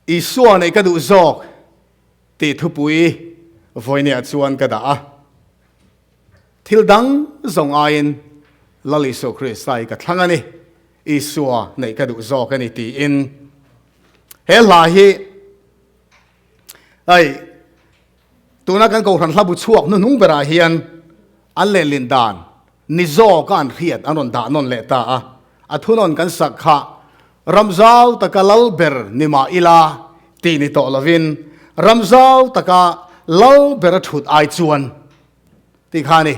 Isua neih ka duh zawk tih thupui vawinia chuan ka dah a. Thil dang zawng aiin Lal Isua Krista hi ka thlang a ni, Isua neih ka duh zawk a ni tiin he hla hi hei tuna kan Kohhran hlabu chhuak hnuhnung berah hian an lehlin dan Ni zawka an hriat an rawn dah nawn leh ta a, a thunawn kan sak kha Ramzau taka lal ber ni mah ila tih ni tawh lovin Ramzau taka lal ber a thut ai chuan tih kha a ni.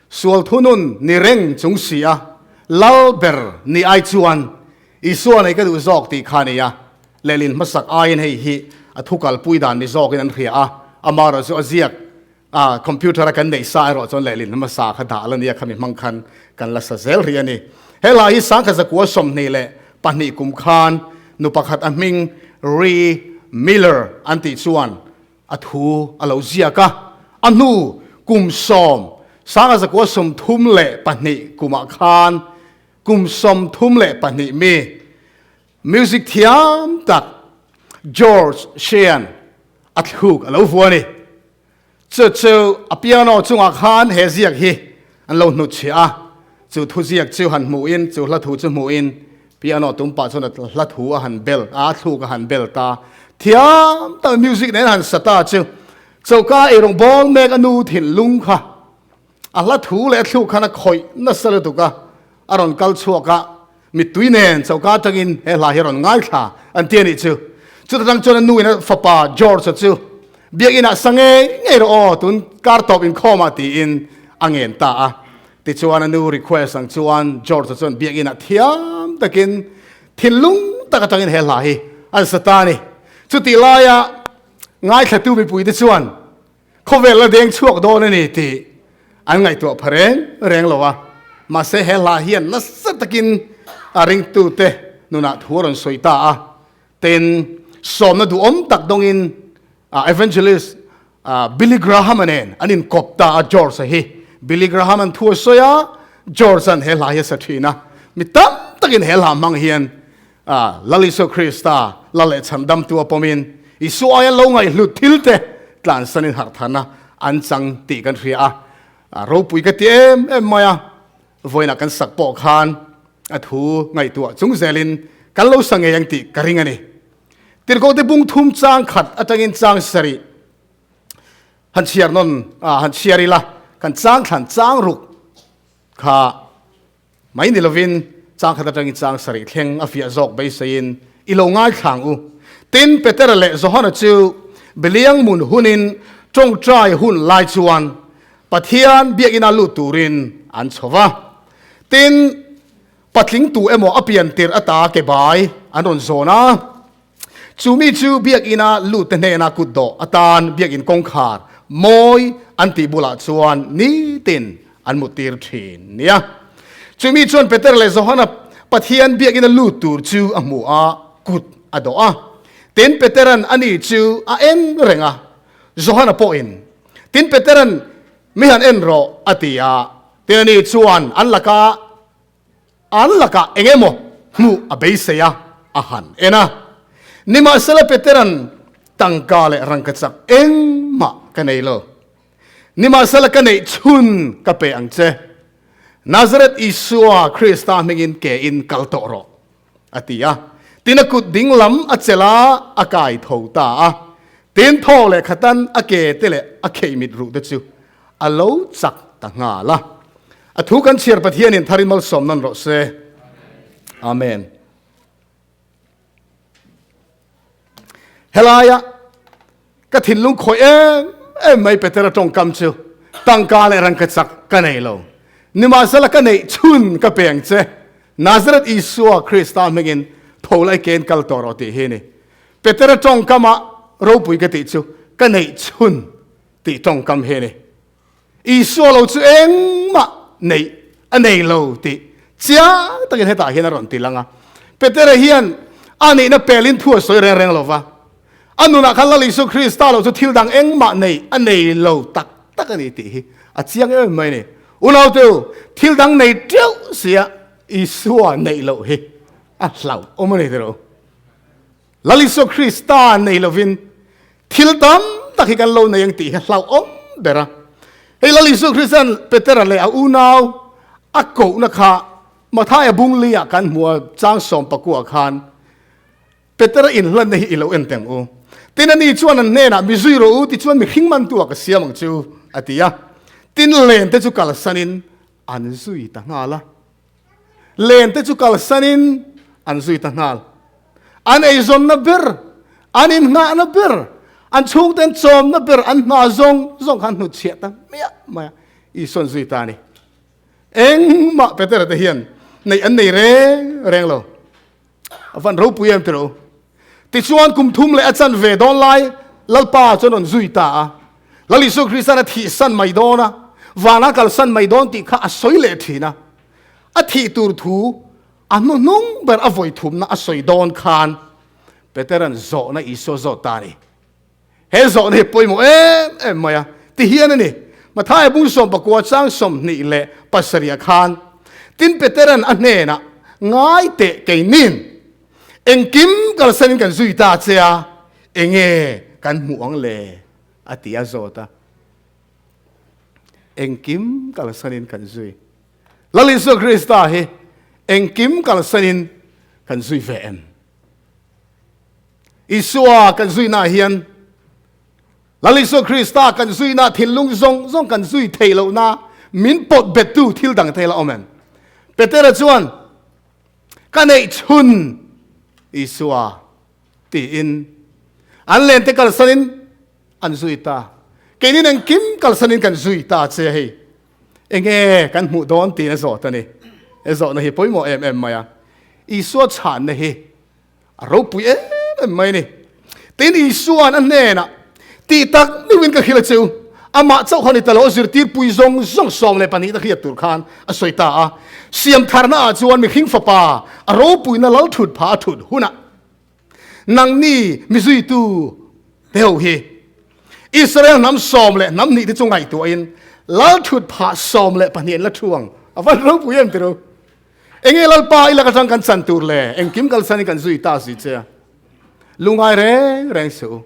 Sual thunun ni reng chung si a, lal ber ni ai chuan Isua nei ka duh zawk tih kha a ni a, lehlin hmasak aiin hei hi a thu kalpui dan ni zawkin an hria a, amaherawhchu chu a ziak A computer a kan neih sa erawh chuan lehlin hmasa kha dah la nia khami hmang khan kan la sa zel rih a ni. He hla hi 1922 kum khan nu pakhat a hming Ray Miller an tih chuan a thu a lo ziak a. A hnu kum sawm 1932 kumah khan kum 32 mi Music thiam tak George Shean a thluk a lo vu a ni. Chu chu a piano chungah khan he ziak hi an lo hnutchhiah a, chu thu ziak chu han hmuhin, chu hla thu chu hmuhin piano tum pah chuan a hla thu a han bel a, a thluk a han bel ta. Thiam tak music nen han sa ta chu choka eirawng bawl mek a nu thinlung kha a hla thu leh a thluk khan a khawih nasa lutuk a, a rawn kal chhuak a, Mittui nen choka atangin he hla hi a rawn ngaithla an ti a nih chu. Chuta tang chuan a nu in a fapa George-a chu biakinn ah sa ngei ngei rawh aw, tun kar tawp inkhawm ah tiin a ngen ta a. Tichuan a nu request ang chuan George-a chuan biakinn ah thiam takin thinlung tak atangin he hla hi an sa ta a ni. Chutih laia ngaithlatu mipuite chuan Khawvel la deng chhuak dawn a ni tih an ngaihtuah pha reng reng lo a, mahse he hla hian nasa takin a ringtute nunah thu a rawn sawi ta a, tin sawmna duhawm tak dawngin Evangelist Billy Graham-a nen an inkawp ta a, George-a hi Billy Graham-a'n thu a sawi a, George-a'n he hla hi a sa thin a, mi tam takin he hla hmang hian Lal Isua Krista lal leh chhandamtu a pawmin Isua aia lo ngaihhlut thil te tlansanin harhtharna an chang tih kan hria a. A ropui ka ti em em mai a, vawiinah kan sak pawh khan a thu ngaihtuah chung zelin kan lo sa ngei ang tih ka ring a ni. Tirhkohte bung thum chang khat atangin chang sarih han chhiar nawn han chhiar ila kan chang thlan chang ruk kha Mai ni lovin chang khat atangin chang sarih thleng a fiah zawk beiseiin i lo ngaithlang u. Tin, Petera leh Johana chu Beliang mun hunin tawngtai hun lai chuan Pathian biakina lut turin an chho va. Tin, patling tu emaw a pian tirh ata ke bai an rawn zawn a. Chu mi chu biakina lut te hnena kut dawh atan biakin kawngkhar mawi an tih bulah chuan nitin an muttir thin nia. Chu mi chuan Peter leh Johana Pathian biakina lut tur chu a hmu a, kut a dawh a. Tin, Peteran ani chu a en reng a, Johana pawhin, Tin, Peteran mi han en rawh a ti a. Tin, ani chuan an laka An lakah eng emaw hmuh a beisei a, a han en a. Nimahsela Petera'n tangka leh rangkachak engmah ka nei lo. Nimahsela ka neih chhun ka pe ang che. Nazareth Isua Krista hmingin ke in kal tawh rawh, a ti a. Tin a kut ding lam a chelh a, a kai tho ta a. Tin thaw leh khatan a ke te leh a kheihmit ruh te chu a lo chak ta nghal a. A thu kan chhiar Pathianin tharin malsawm nawn rawh se. Amen. Helaia ka thinlung khawih em em mai Petera tawngkam chu tangka leh rangka chak ka nei lo. Nimahsela ka neih chhun ka peng che. Nazareth Isua Krista hmingin tho lai ken kal tawh rawh tih hi ni. Petera tawngkama ropui ka tih chu ka neih chhun tih tawngkam hi a ni. Isua lo chu engmah neih a nei lo tih chiang takin hetah hian a rawn ti lang a. Petera hian a neihna pelin thu a sawi reng reng lo va. A nunah khan Lal Isu Krista lo chu thil dang engmah neih a nei lo tak tak a ni tih hi a chiang em mai a ni. Unaute, thil dang nei teuh sia Isua neih loh hi a hlauhawm a ni tilo. Lal Isua Krista nei lovin thil tam tak hi kan lo nei ang tih hi hlauhawm ber a. Hei Lal Isua Krista'n Petera leh a unau a kohna kha Mathaia bung liah kan hmu a, chang sawmpakua khan Petera inhlanna hi i lo en teng u. Tin ani chuan an hnenah, Mi zui rawh u, tichuan mihring mantu ah ka siam ang chu, a ti a. Tin len te chu kalsanin an zui ta nghal a. Len te chu kalsanin an zui ta nghal. An eizawnna ber, an inngahna ber, an chhungten chawmna ber, an hna zawng zawng kha an hnutchhiah ta hmiah mai a, Isuan zui ta a ni. Engmah Petera te hian neih an nei reng reng lo. A van ropui em tiro. Tichuan kum thum leh a chan ve dawn lai Lalpa chuan rawn zui ta a. Lal Isua Krista'n a thihsan mai dawn a, vana kalsan mai dawn tih kha a sawi leh thin a. A thih tur thu a hnuhnung ber a vawi thumna a sawi dawn khan Petera'n zawhna Isua zawt ta a ni. He zawhna hi pawimawh em em mai a, ti hian a ni. Mathaia bung 19 chang 27 khan tin Petera'n a hnenah, Ngai teh keinin engkim kalsanin kan zui ta che a, enge kan hmuh ang le? a ti a zawt a. Engkim kalsanin kan zui. Lal Isua Krista hi engkim kalsanin kan zui ve em? Isua kan zuina hian Lal Isua Krista kan zuina thinlung zawng zawng kan zui thei lohna min pawt bettu thil dang thei la awm em? Petera chuan ka neih chhun Isua tiin an lente kalsanin an zui ta. Keinin engkim kalsanin kan zui ta che hei. Enge kan hmuh dawn tiin a zawt a ni. He zawhna hi pawimawh em em mai a. Isua chhanna hi A ropui em em mai a ni. Tin, Isua'n a hnenah, Tih tak meuhin ka hrilh a che u, amah chauh kha ni ta lo, a zirtirpui zawng zawng 12 te hriat tur khan a sawi ta a. Siam tharnaah chuan mihring fapa a ropuina lal thut pha a thut hunah nangni mi zuitu te ho hi Israel hnam sawm leh hnam hnih te chu ngaihtuahin lal thut phah 12 an la thu ang. A van ropui em tiro. Enge Lalpa i lak atang kan chan tur le? Engkim kalsan in kan zui ta si che a. Lungai reng reng suh u.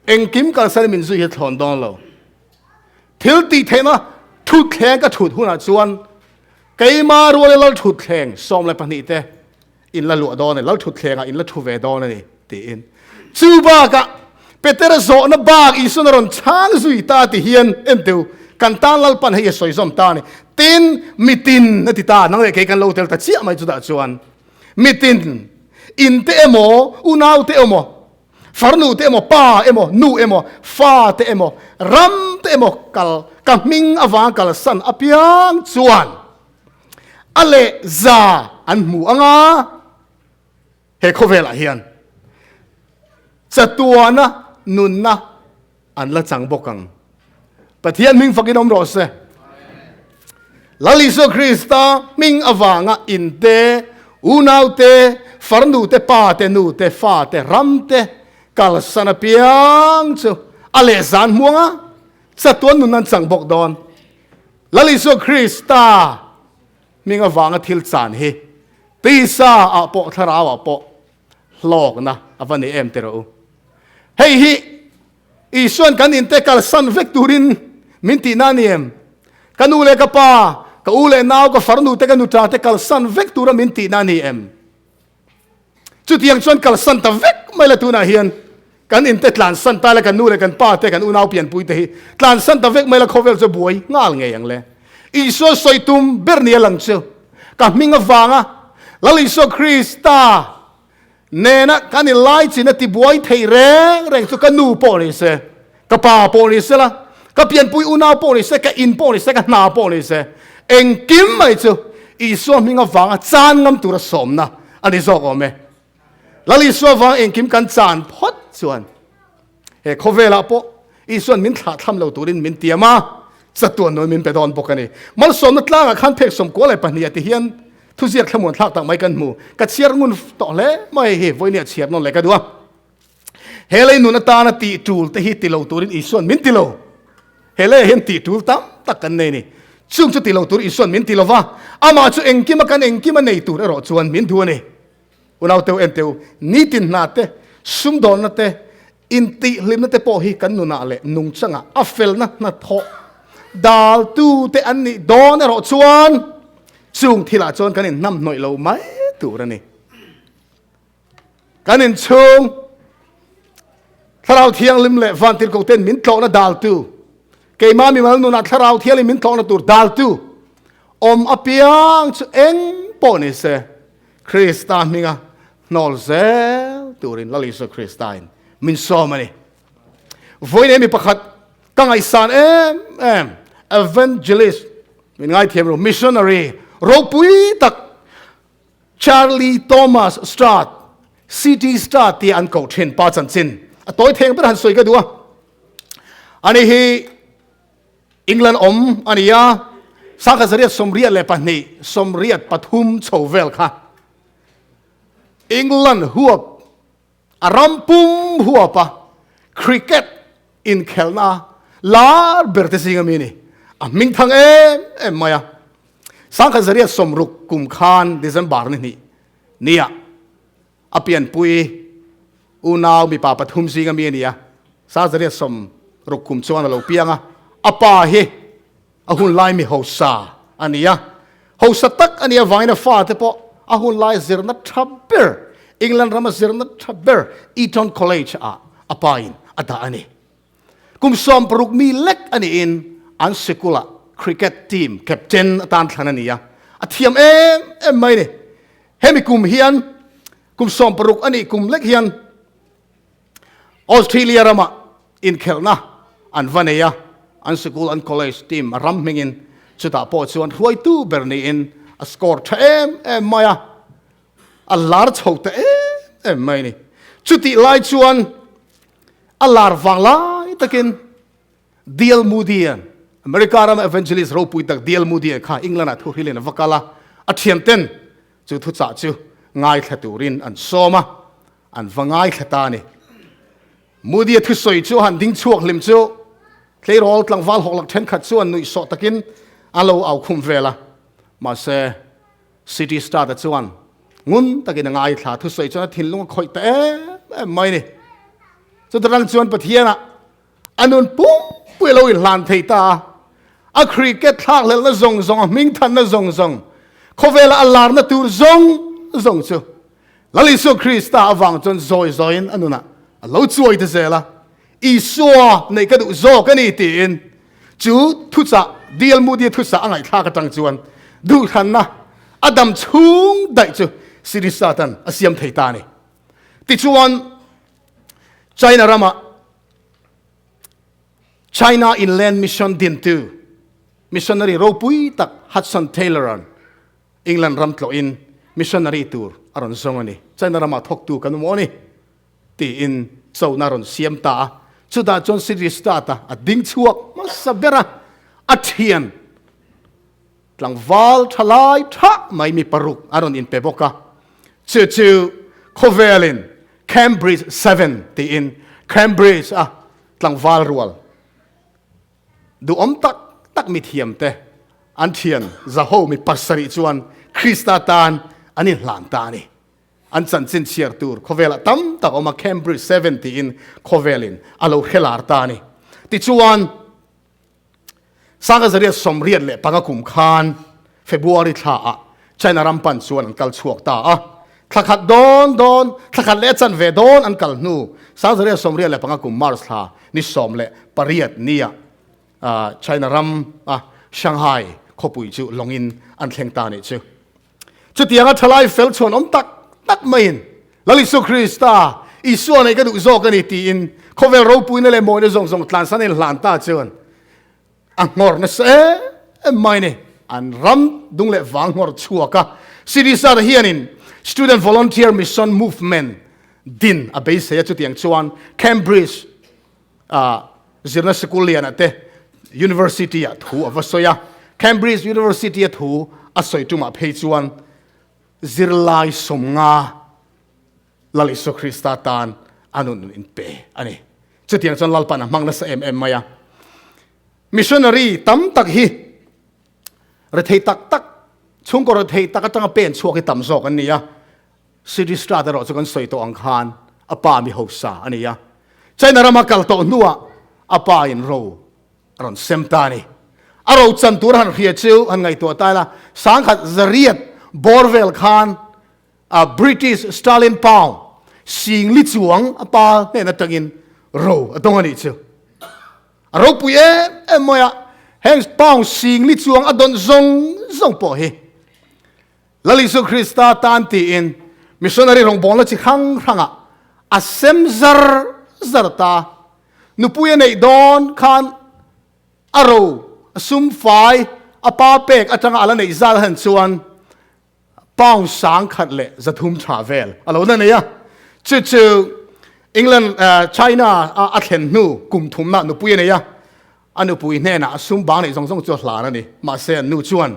Engkim kalsan in min zui hi thlawn dawn lo. Thil tih theihna thutthleng ka thut hunah chuan keima rual i lal thutthleng 12 te in la luah dawn a ni, lal thutthlengah in la thu ve dawn a ni tiin. Chu bakah Petera zawhna bak Isuan a rawn chhang zui ta ti hian enteu kan tan Lalpan hei a sawi zawm ta a ni. Tin, mitin a ti ta, nang leh kei kan lo tel ta chiah mai chutah chuan mitin, in te emaw, unau te emaw, farnu te emaw, pa emaw, nu emaw, fa te emaw, ram te emaw kal ka hming avang kalsan apiang chuan a leh za an hmu ang a. He khawvelah hian chatuana nunna an la chang bawk ang. Pathian hming fakin awm rawh se. Lal Isua Krista hming avanga in te, unau te, farnu te, pa te, nu te, fa te, ram te kalsan apiang chu a leh zan hmuang a, chatuan nunna an chang bawk dawn. Lal Isua Krista Hming avanga thil chan hi tisa ah pawh thlarau ah pawh hlawkna a va ni em tiraw u. Hei hi Isuan kan inte kalsan vek turin min tihna a ni em? Ka nu leh ka pa, ka u leh nau, ka farnu te, ka nuṭa te kalsan vek tura min tihna a ni em? Chutiang chuan kalsan ta vek mai la tunah hian kan inte tlansan ta le kan nu leh kan pa te kan unau pianpui te hi tlansan ta vek mai la khawvel chu buai nghal ngei ang le. Isua sawi tum ber ni a lang chu ka hming avanga Lal Isua Krista nena kan inlai chin a tibuai thei reng reng chu ka nu pawh ni se, ka pa pawh ni se la, ka pianpui unau pawh ni se, ka in pawh ni se, ka hna pawh ni se, engkim mai chu Isua hming avanga chan ngam tura sawmna a ni zawk awm e. Lal Isua vang engkim kan chan phawt chuan he khawvelah pawh Isuan min thlah thlam lo turin min tiam a, chatuan nun min pe dawn bawk a ni. Malsawmna tlangah khan phek 12 a ti hian thuziak thlamuan thlak tak mai kan hmu. Ka chhiar ngun tawh hle mai hi vawinia chhiar nawn leh ka duh a. He lei nun atana tih tul te hi ti lo turin Isuan min ti lo. He leiah hian tih tul tam tak kan nei a ni. Chung chu ti lo tur Isuan min ti lo va, amah chu engkima kan engkima nei tur erawh chuan min duh a ni. Unau teu en teu, nitin hna te, Sumdawnna te, intihhlimna te pawh hi kan nunah leh nungchangah a felna hnathawh daltute an nih dawn erawh chuan chung thilah chuan kan inhnamhnawih lo mai tur a ni. Kan inchhung Thlarau Thianghlim leh Vantirhkohten min tlawhna daltu, keimah mimal nunah Thlarau Thianghlim min tlawhna tur daltu awm apiang chu eng pawh ni se, Krista hminga hnawl zel turin Lal Isua Kristain min sawm a ni. Vawiin mi pakhat ka ngaihsan em em, evangelist, min ngaithiam ru, missionary ropui tak Charlie Thomas Strutt, CT Strutt tia an koh thin pa chanchin a tawi theng ber han sawi ka duh a. Ani hi England awm a ni a, 1982, 83 chho vel kha England huap a ram pum huapa cricket inkhelhna lar ber te zinga mi a ni. A hming thang em em mai a. 1960 kum khan December ni hnih nia a pianpui unau mipa pathum zinga mi a ni a, 1960 kum chuan a lo piang a, a pa hi a hun lai mi hausa a ni a, hausa tak a nih avangin a fate pawh a hun lai zirna tha ber, England rama zirna tha ber Eton College ah a pain a dah a ni. Kum 60 mi lek a niin an sikula cricket team captain atan thlan a ni a, a thiam em em mai a ni. Hemi kum hian kum 60 a nih kum lek hian Australia rama inkhelhna an va nei a, an sikul an college team a ram hmingin chutah pawh chuan hruaitu ber niin a score tha em em mai a, a lar chho ta em em mai a ni. Chutih lai chuan a lar vang lai takin D.L. Moody-a'n America rama evangelist ropui tak D.L. Moody-a kha England-ah thu hrilhin a va kal a, a thianten chu thuchah chu ngaithla turin an sawm a, an va ngaithla ta a ni. Moody-a thusawi chu han ding chhuak hlim chu tleirawl tlangval hawklak thenkhat chuan nuihsawh takin a lo au khum vel a, mahse City Star-te chuan ngun takin a ngaithla thusawi chuan a thinlung a khawih ta em em mai a ni. Chuta rang chuan Pathianah a nun pumpui a lo inhlan thei ta a, a cricket thlakhlelhna zawng zawng, a hmingthanna zawng zawng, khawvela a larna tur zawng zawng chu Lal Isua Krista avang chuan zawi zawiin a nunah a lo chuai ta zel a, Isua neih ka duh zawk a ni tiin chu thuchah, D.L. Moody-a thuchah a ngaihthlak atang chuan duhthlanna a dam chhung daih chu Sri Satan a siam thei ta a ni. Tichuan, China ramah China Inland Mission dintu missionary ropui tak Hudson Taylor-a'n England ram tlawhin missionary tur a rawn zawng a ni. China ramah thawktu kan awm aw ni tiin chona a rawn siam ta a. Chutah chuan City State-a a ding chhuak hmasa ber a, a thian tlangval tha lai tha mai mi paruk a rawn inpe bawk a. Chu chu khawvelin Cambridge Seven tiin Cambridge-a tlangval rual Duhawm tak tak mi thiamte an thian zaho mi pasarih chuan Krista tan an inhlan ta a ni. An chanchin chhiar tur khawvelah tam tak a awm a, Cambridge Seven tiin khawvelin a lo hre lar ta a ni. Tichuan, 1985 kum khan February thlaah China ram pan chuan an kal chhuak ta a. Thla khat dawn dawn, thla khat leh a chanve dawn an kal hnu, 1985 kum March thla ni 18 nia China ram a Shanghai khawpui chu lawngin an thleng ta nih chu. Chutianga thalai fel chhuan awm tak tak maiin Lal Isu Krista, Isua nei ka duh zawk a ni tiin khawvel ropuina leh mawina zawng zawng tlansan a inhlan ta chuan A nghawr nasa em em mai ni. An ram dung leh vang nghawr chhuak a. CDSR hianin Student Volunteer Mission Movement din a beisei a, chutiang chuan Cambridge ah zirna sikul lianah te University ah thu a va sawi a. Cambridge University a thu a sawi tumah phei chuan zirlai 50 Lal Isua Krista tan a nun in pe a ni. Chutiang chuan Lalpan a hmang nasa em em mai a. Missionary tam tak hi rethei tak tak, chhungkaw rethei tak atanga pen chhuak hi tam zawk an ni a. City Strat erawh chu kan sawi tawh ang khan A pa mi hausa a ni a. China rama kal tawh hnuah a pa in ro a rawn sem ta a ni. A ro chan tur han hria chu han ngaihtuah ta ila, sangkhat zariat bawr vel khan a British sterling pound singli chuang a pa hnen atangin ro a dawng a nih chu. A ropui em em mai a, heng pound singli chuang a dawn zawng zawng pawh hi Lal Isu Krista tan tiin missionary rawngbawlna chi hrang hrangah a sem zar zar ta. Nupui a neih dawn khan a ro a sum fai a pa pek atanga a la neih zal han chuan pound 10,000 leh 300 tha vel a lo na nei a. Chu chu England, China a a thlen hnu kum thumna nupui a nei a. A nupui hnenah a sum bang neih zawng zawng chu a hlan a ni. Mahse an nu chuan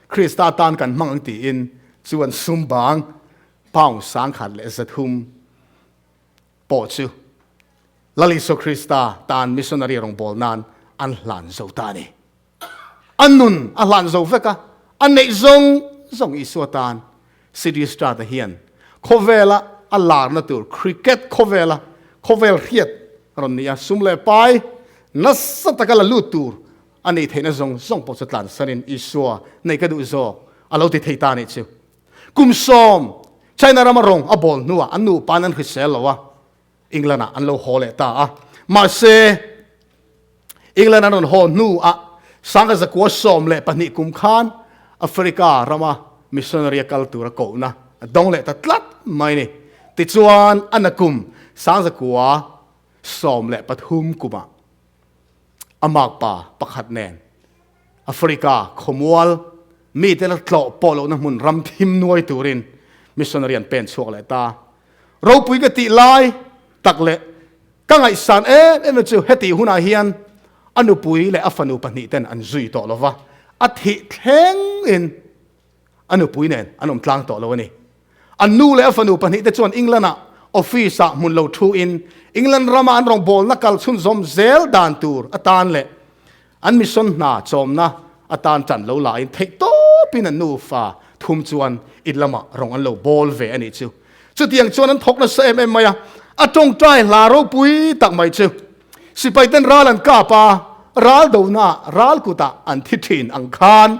Krista tan kan hmang ang tiin chu an sum bang pound 1,000 leh 300 pawh chu Lal Isua Krista tan missionary rawngbâwl nan an hlan zo ta a ni. A nun a hlan zo vek a, a neih zawng zawng Isua tan City Strata hian khawvela a larna tur cricket khawvela khawvel hriat rawn ni a, sum leh pai nasa taka la lut tur a neih theihna zawng zawng pawh chu tlansanin Isua neih ka duh zawk a lo ti thei ta a nih chu. Kum 10 China rama rawng a bawl hnuah an nupain an hrisel lo a, England ah an lo haw leh ta a. Mahse, England an rawn haw hnuah 1912 kum khan Africa rama missionary a kal tura kohna a dawng leh ta tlat mai a ni. Tichuan, a nakum 1913 kumah a makpa pakhat nen Africa khawmual mite la tlawh pawh lohna hmun ram thim nuai turin missionary an pen chhuak leh ta. Ropui ka tih lai tak leh ka ngaihsan em em chu hetih hunah hian a nupui leh a fanu pahnih ten an zui tawh lo va, a thih thleng in a nupui nen an awm tlang tawh lo a ni. An nu leh a fanu pahnih te chuan England ah office ah hmun lo thu in England rama an rawngbawlna kal chhunzawm zel dan tur atan leh an mission hna chawmna atan tan lo la in theih tawpin an nufa thum chuan in lamah rawng an lo bawl ve a nih chu. Chutiang chuan an thawk nasa em em mai a, a tawngtai hla ropui tak mai chu sipai ten ral an kap a, ral dona ral kutah an thi thin ang khan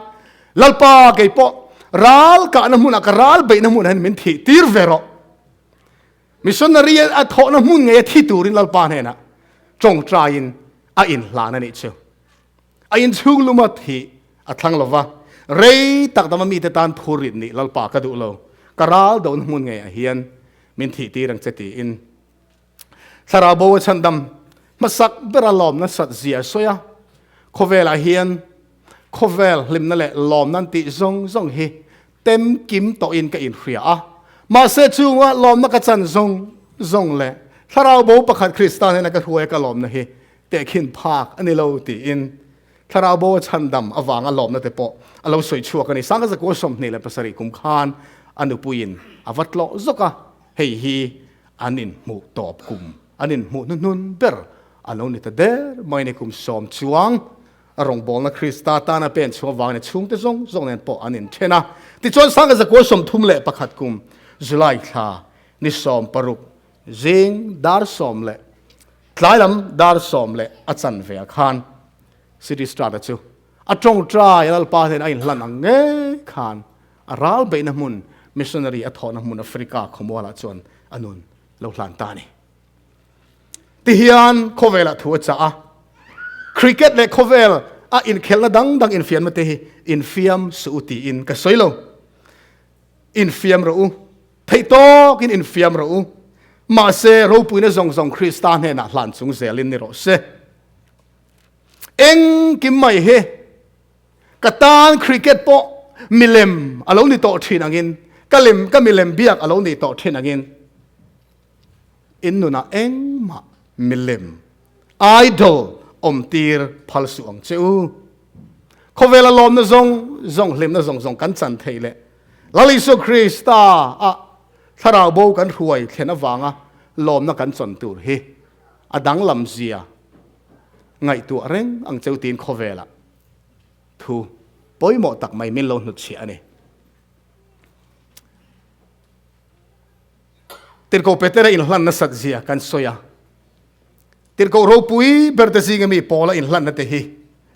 Lalpa kei pawh ral kahna hmunah ka ral beihna hmunah hian min thih tir ve rawh. Missionary a thawhna hmun ngei a thi turin Lalpa hnenah tawngtaiin a inhlan a nih chu. A inchhung luma thih a thlang lo va, rei tak dama mite tan phurrit nih Lalpa ka duh lo, ka ral dohna hmun ngeiah hian min thih tir ang che tiin Thlarau bo a chhandam hmasak bera lawm nasat zia a sawi a, khawvelah hian khawvel hlimna leh lawmna an tih zawng zawng hi tem kim tawhin ka inhria a, mahse chunga lawmna ka chan zawng zawng leh thlarau bo pakhat Krista hnena ka hruaia ka lawmna hi tehkhin phak a ni lo tiin thlarau bo a chhandam avanga lawmna te pawh a lo sawi chhuak a ni. 1927 kum khan a nupuiin a va tlawh zawk a, hei hi an inhmuh tawp kum an inhmuh hnuhnun ber a lo ni ta der mai ni. Kum 10 chuang a rawngbawlna Krista tana pen chhuah vangin a chhungte zawng zawng nen pawh an inthen a. Tichuan 1931 kum July thla ni 16 zing dar 10 leh tlai lam dar 10 leh a chanve ah khan City Strata chu a tawngtai Lalpa hnen a inhlan ang ngei khan a ral beihna hmun missionary a thawhna hmun Africa khawmualah chuan a nun lo hlan ta a ni. Tihian khawvelah thu a chah a, cricket leh khawvel a inkhelhna dang dang infiamna te hi infiam suh u tiin ka sawi lo. Infiam rawh u, theih tawkin infiam rawh u, mahse ropuina zawng zawng Krista hnenah hlan chung zelin ni rawh se. Engkim mai hi Ka tan cricket pawh milem a lo ni tawh thin angin, ka lem ka milem biak a lo ni tawh thin angin, in nunah engmah milem, idol, awm tir phal suh ang che u. Khawvela lawmna zawng zawng, hlimna zawng zawng kan chan theih leh Lal Isua Krista a thlarau bo kan hruai thlen avanga lawmna kan chawn tur hi a danglam zia ngaihtuah reng ang cheu tiin khawvelah thu pawimawh tak mai min lo hnutchhiah a ni. Tirhkoh Petera inhlan nasat zia kan sawi a. Tirhkoh ropui ber te zinga mi Paula inhlanna te hi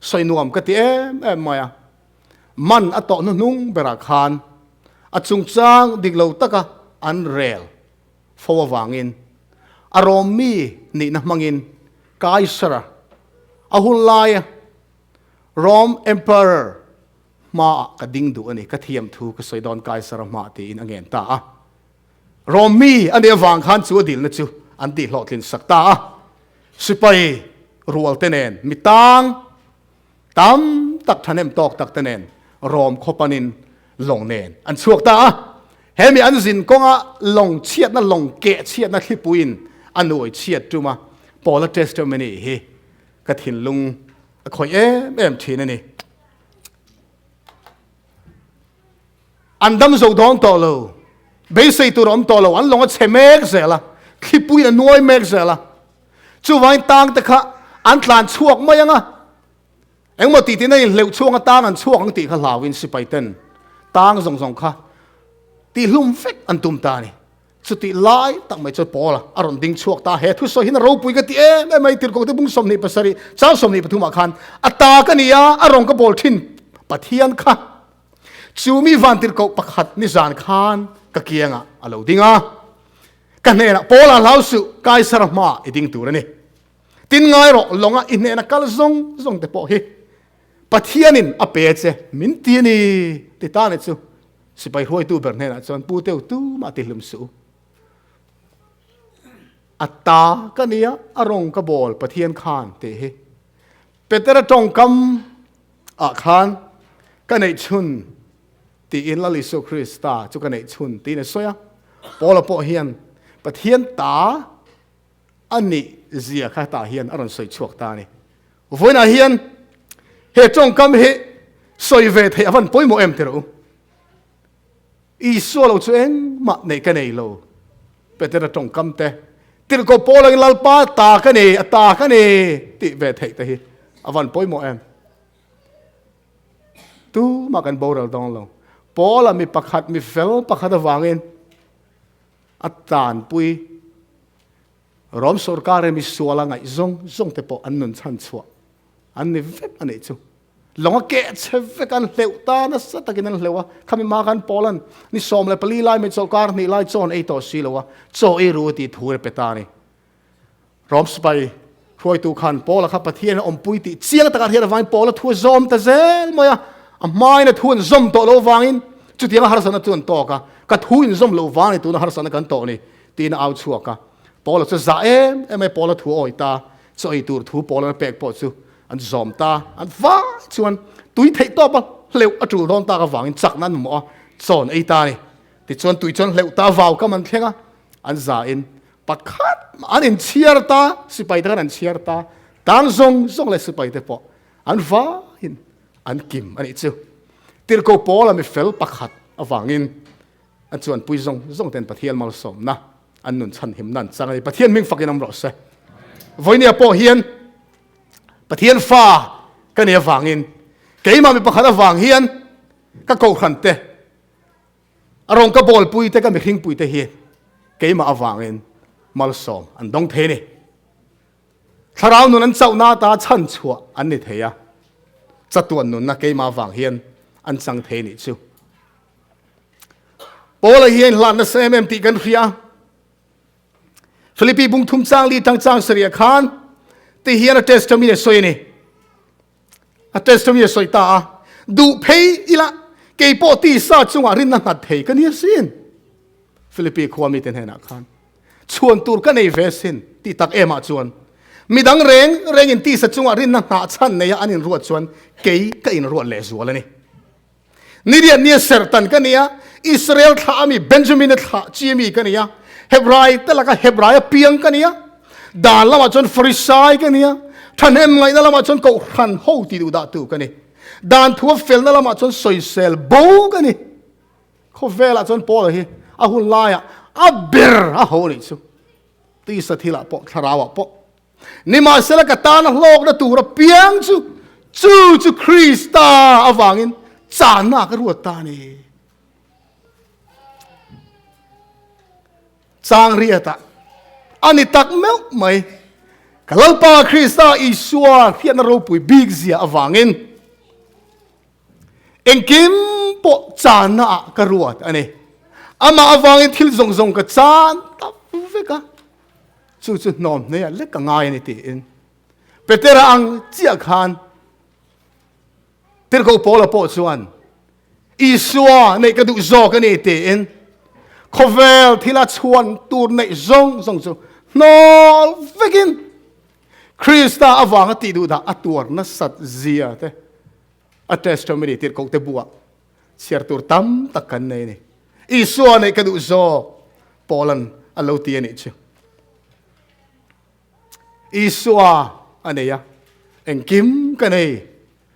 sawi nuam ka ti em em mai a. Man a tawh hnuhnung berah khan a chungchang dik lo taka an rel fo avangin a rawm mi nihna hmangin Kaisara a hun laia Rome Emperor hmaah ka ding duh a ni, ka thiam thu ka sawi dawn Kaisara hmaah tiin a ngen ta a. Rome mi a nih avang khan chu a dilna chu an tihhlawhtlin sak ta a. Sipai rual te nen mi tang tam tak thahnem tawk tak te nen Rome khaw panin lawng nen an chhuak ta a. He mi an zin kawnga lawng chhiatna lawng keh chhiatna thlipuiin a nuai chhiat tum a, Paula testimony hi ka thinlung a khawih em em thin a ni. An dam zo dawn tawh lo, beisei tur a awm tawh lo, an lawng a chhe mek zel a, thlipui a nuai mek zel a. Chuvangin tang te kha an tlan chhuak mai ang a, engmaw tih tina inhleuh chhuang a tang an chhuak ang tih kha hlauin sipai ten tang zawng zawng kha tihlum vek an tum ta a ni. Chutih lai tak mai chuan Paula a rawn ding chhuak ta, he thusawi hian a ropui ka ti em em mai, Tirhkohte bung 27, chang 23 ah khan a ta ka ni a, a rawn ka bawl thin Pathian kha chu mi van tirhkoh pakhat nizan khan ka kiangah a lo ding a, ka hnenah Paula hlau suh, Kaisara hmaah i ding tur a ni. Tin ngai rawh, lawnga i hnena kal zawng zawng te pawh hi Pathianin a pe che min ti a ni ti ta ni chu. Sipai hruaitu ber hnenah chuan Pu Teu tumah ti hlum suh u. A ta ka nia, a rawng ka bawl Pathian khan tih hi. Petera tawngkam ah khan ka neih chhun tiin Lal Isua Krista chu ka neih chhun tiin a sawi a. Paula pawh hian Pathian ta a nih zia kha tah hian a rawn sawi chhuak ta a ni. Vawiinah hian he tawngkam hi sawi ve theih a van pawimawh em tirh u. Isua lo chu engmah neih ka nei lo. Petera tawngkam te, tirhkoh Paul angin Lalpa ta ka nei, a ta ka nei tih ve theih te hi a van pawimawh em. Tumah kan boral dawng lo. Paula mi pakhat, mi fel pakhat avangin a tanpui Rom sorkar mi suala ngaih zawng zawng te pawh an nun chhan chhuah an ni vek a nih chu. Lawng a keh chhe vek an hleuh ta nasa takin an hleuh a, khami hma khan Poland ni 14 lai mai chawlhkar hnih lai chaw an ei tawh si lo a, chaw ei ru a tih thu a pe ta a ni. Rom sipai hruaitu khan Paula kha Pathian a awmpui tih chiang takah hian avangin Paula thu a zawm ta zel mai a, a hmain a thu an zawm tawh loh avangin chutianga harsatna chu an tawk a, ka thu in zawm loh vang ni tuna harsatna kan tawh ni tiin a au chhuak a. Paula chu zah em em mai, Paula thu a awi ta, chaw ei tur thu Paula pek pawh chu an zawm ta, an vai chuan tui theih tawp a hleuh a tul dawn tak avangin chakna an mamawh a, chaw an ei ta a ni. Tichuan tui chuan hleuh ta vau kam an thleng a, an zahin pakhat an inchhiar ta, sipai te khan an chhiar ta, tang zawng zawng leh sipai te pawh an vaiin an kim a nih chu. Tirhkoh Paula mi fel pakhat avangin A chuanpui zawng zawng ten Pathian malsawmna an nun chhanhimna an chang a ni. Pathian hming fakin awm rawh se. Vawinia pawh hian Pathian fa ka nih avangin keimah mi pakhat avang hian ka kohhran te a rawng ka bawlpui te ka mihringpui te hi keimah avangin malsawm an dawng thei a ni. Thlarau nun an chauhna ata chhan chhuah an ni thei a, chatuan nunna keimah avang hian an chang thei a nih chu. Paula hi a inhlan nasa em em tih kan hria. Philippi bung thum chang li tang chang saria khan ti hian a testimony a sawi a ni. A testimony a sawi ta a. Duh phei ila kei pawh tisa chungah rinna nghat thei ka ni asin. Philippi khua mite hnenah khan chhuan tur ka nei ve sin ti tak emah chuan midang reng rengin tisa chungah rinna nghah chhan neia an inruat chuan kei ka inruat leh zual a ni. Ni riat nia serhtan ka ni a, Israel thlah ami Benjamin-a thlah chi ami ka ni a, Hebrai te laka Hebrai a piang ka ni a, dan lamah chuan Farisai ka ni a, thahnem ngaihna lamah chuan Kohhran ho ti duh dahtu ka ni, dan thu a felna lamah chuan sawisel bo ka ni. Khawvelah chuan Paula hi a hun laiah a ber a ho anih chu, tisa thilah pawh thlarauah pawh. Nimahsela ka tana hlawkna tur apiang chu chu chu Krista avangin channa ka ruat ta a ni. Chang riatah a ni tak meuh mai. Ka Lalpa Krista Isua hriatna ropui bik zia avangin engkim pawh channa ah ka ruat a ni. Amah avangin thil zawng zawng ka chan tak vek a, chu chu hnawm hneiah lek ka ngai a ni tiin Petera ang chiah khan Tirhkoh Paula pawh chuan Isua neih ka duh zawk a ni tiin khawvel thila chhuan tur neih zawng zawng chu hnawl vekin Krista avanga tih duh dah a tuar nasat zia te a testimony tirhkoh te buah chhiar tur tam tak kan nei a ni. Isua neih ka duh zawk Paula'n a lo ti a nih chu. Isua a nei a, engkim ka nei.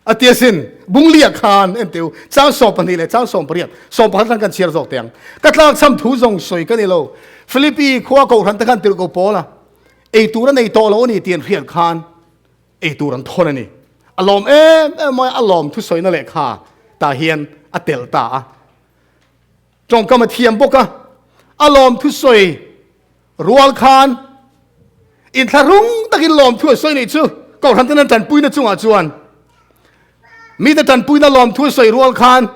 A ti asin, Bunglia khan en teu, chang 12 leh chang 18, 11 khan kan chhiar zawk teh ang. Ka tlak cham thu zawng sawi ka ni lo. Philippi khua kohhran te khan tirh ko pawl a, ei tur a nei tawh lo a ni tih an hriat khan ei tur an thawn a ni. A lawm em em mai, a lawm thusawina lehkha tah hian a telh ta a. Tawngkam a thiam bawk a, a lawm thusawi Rual khan inthlahrung takin lawmthu a sawi nih chu Kohhran ten an tanpuina chungah chuan mite tanpuina lawmthu a sawi rual khan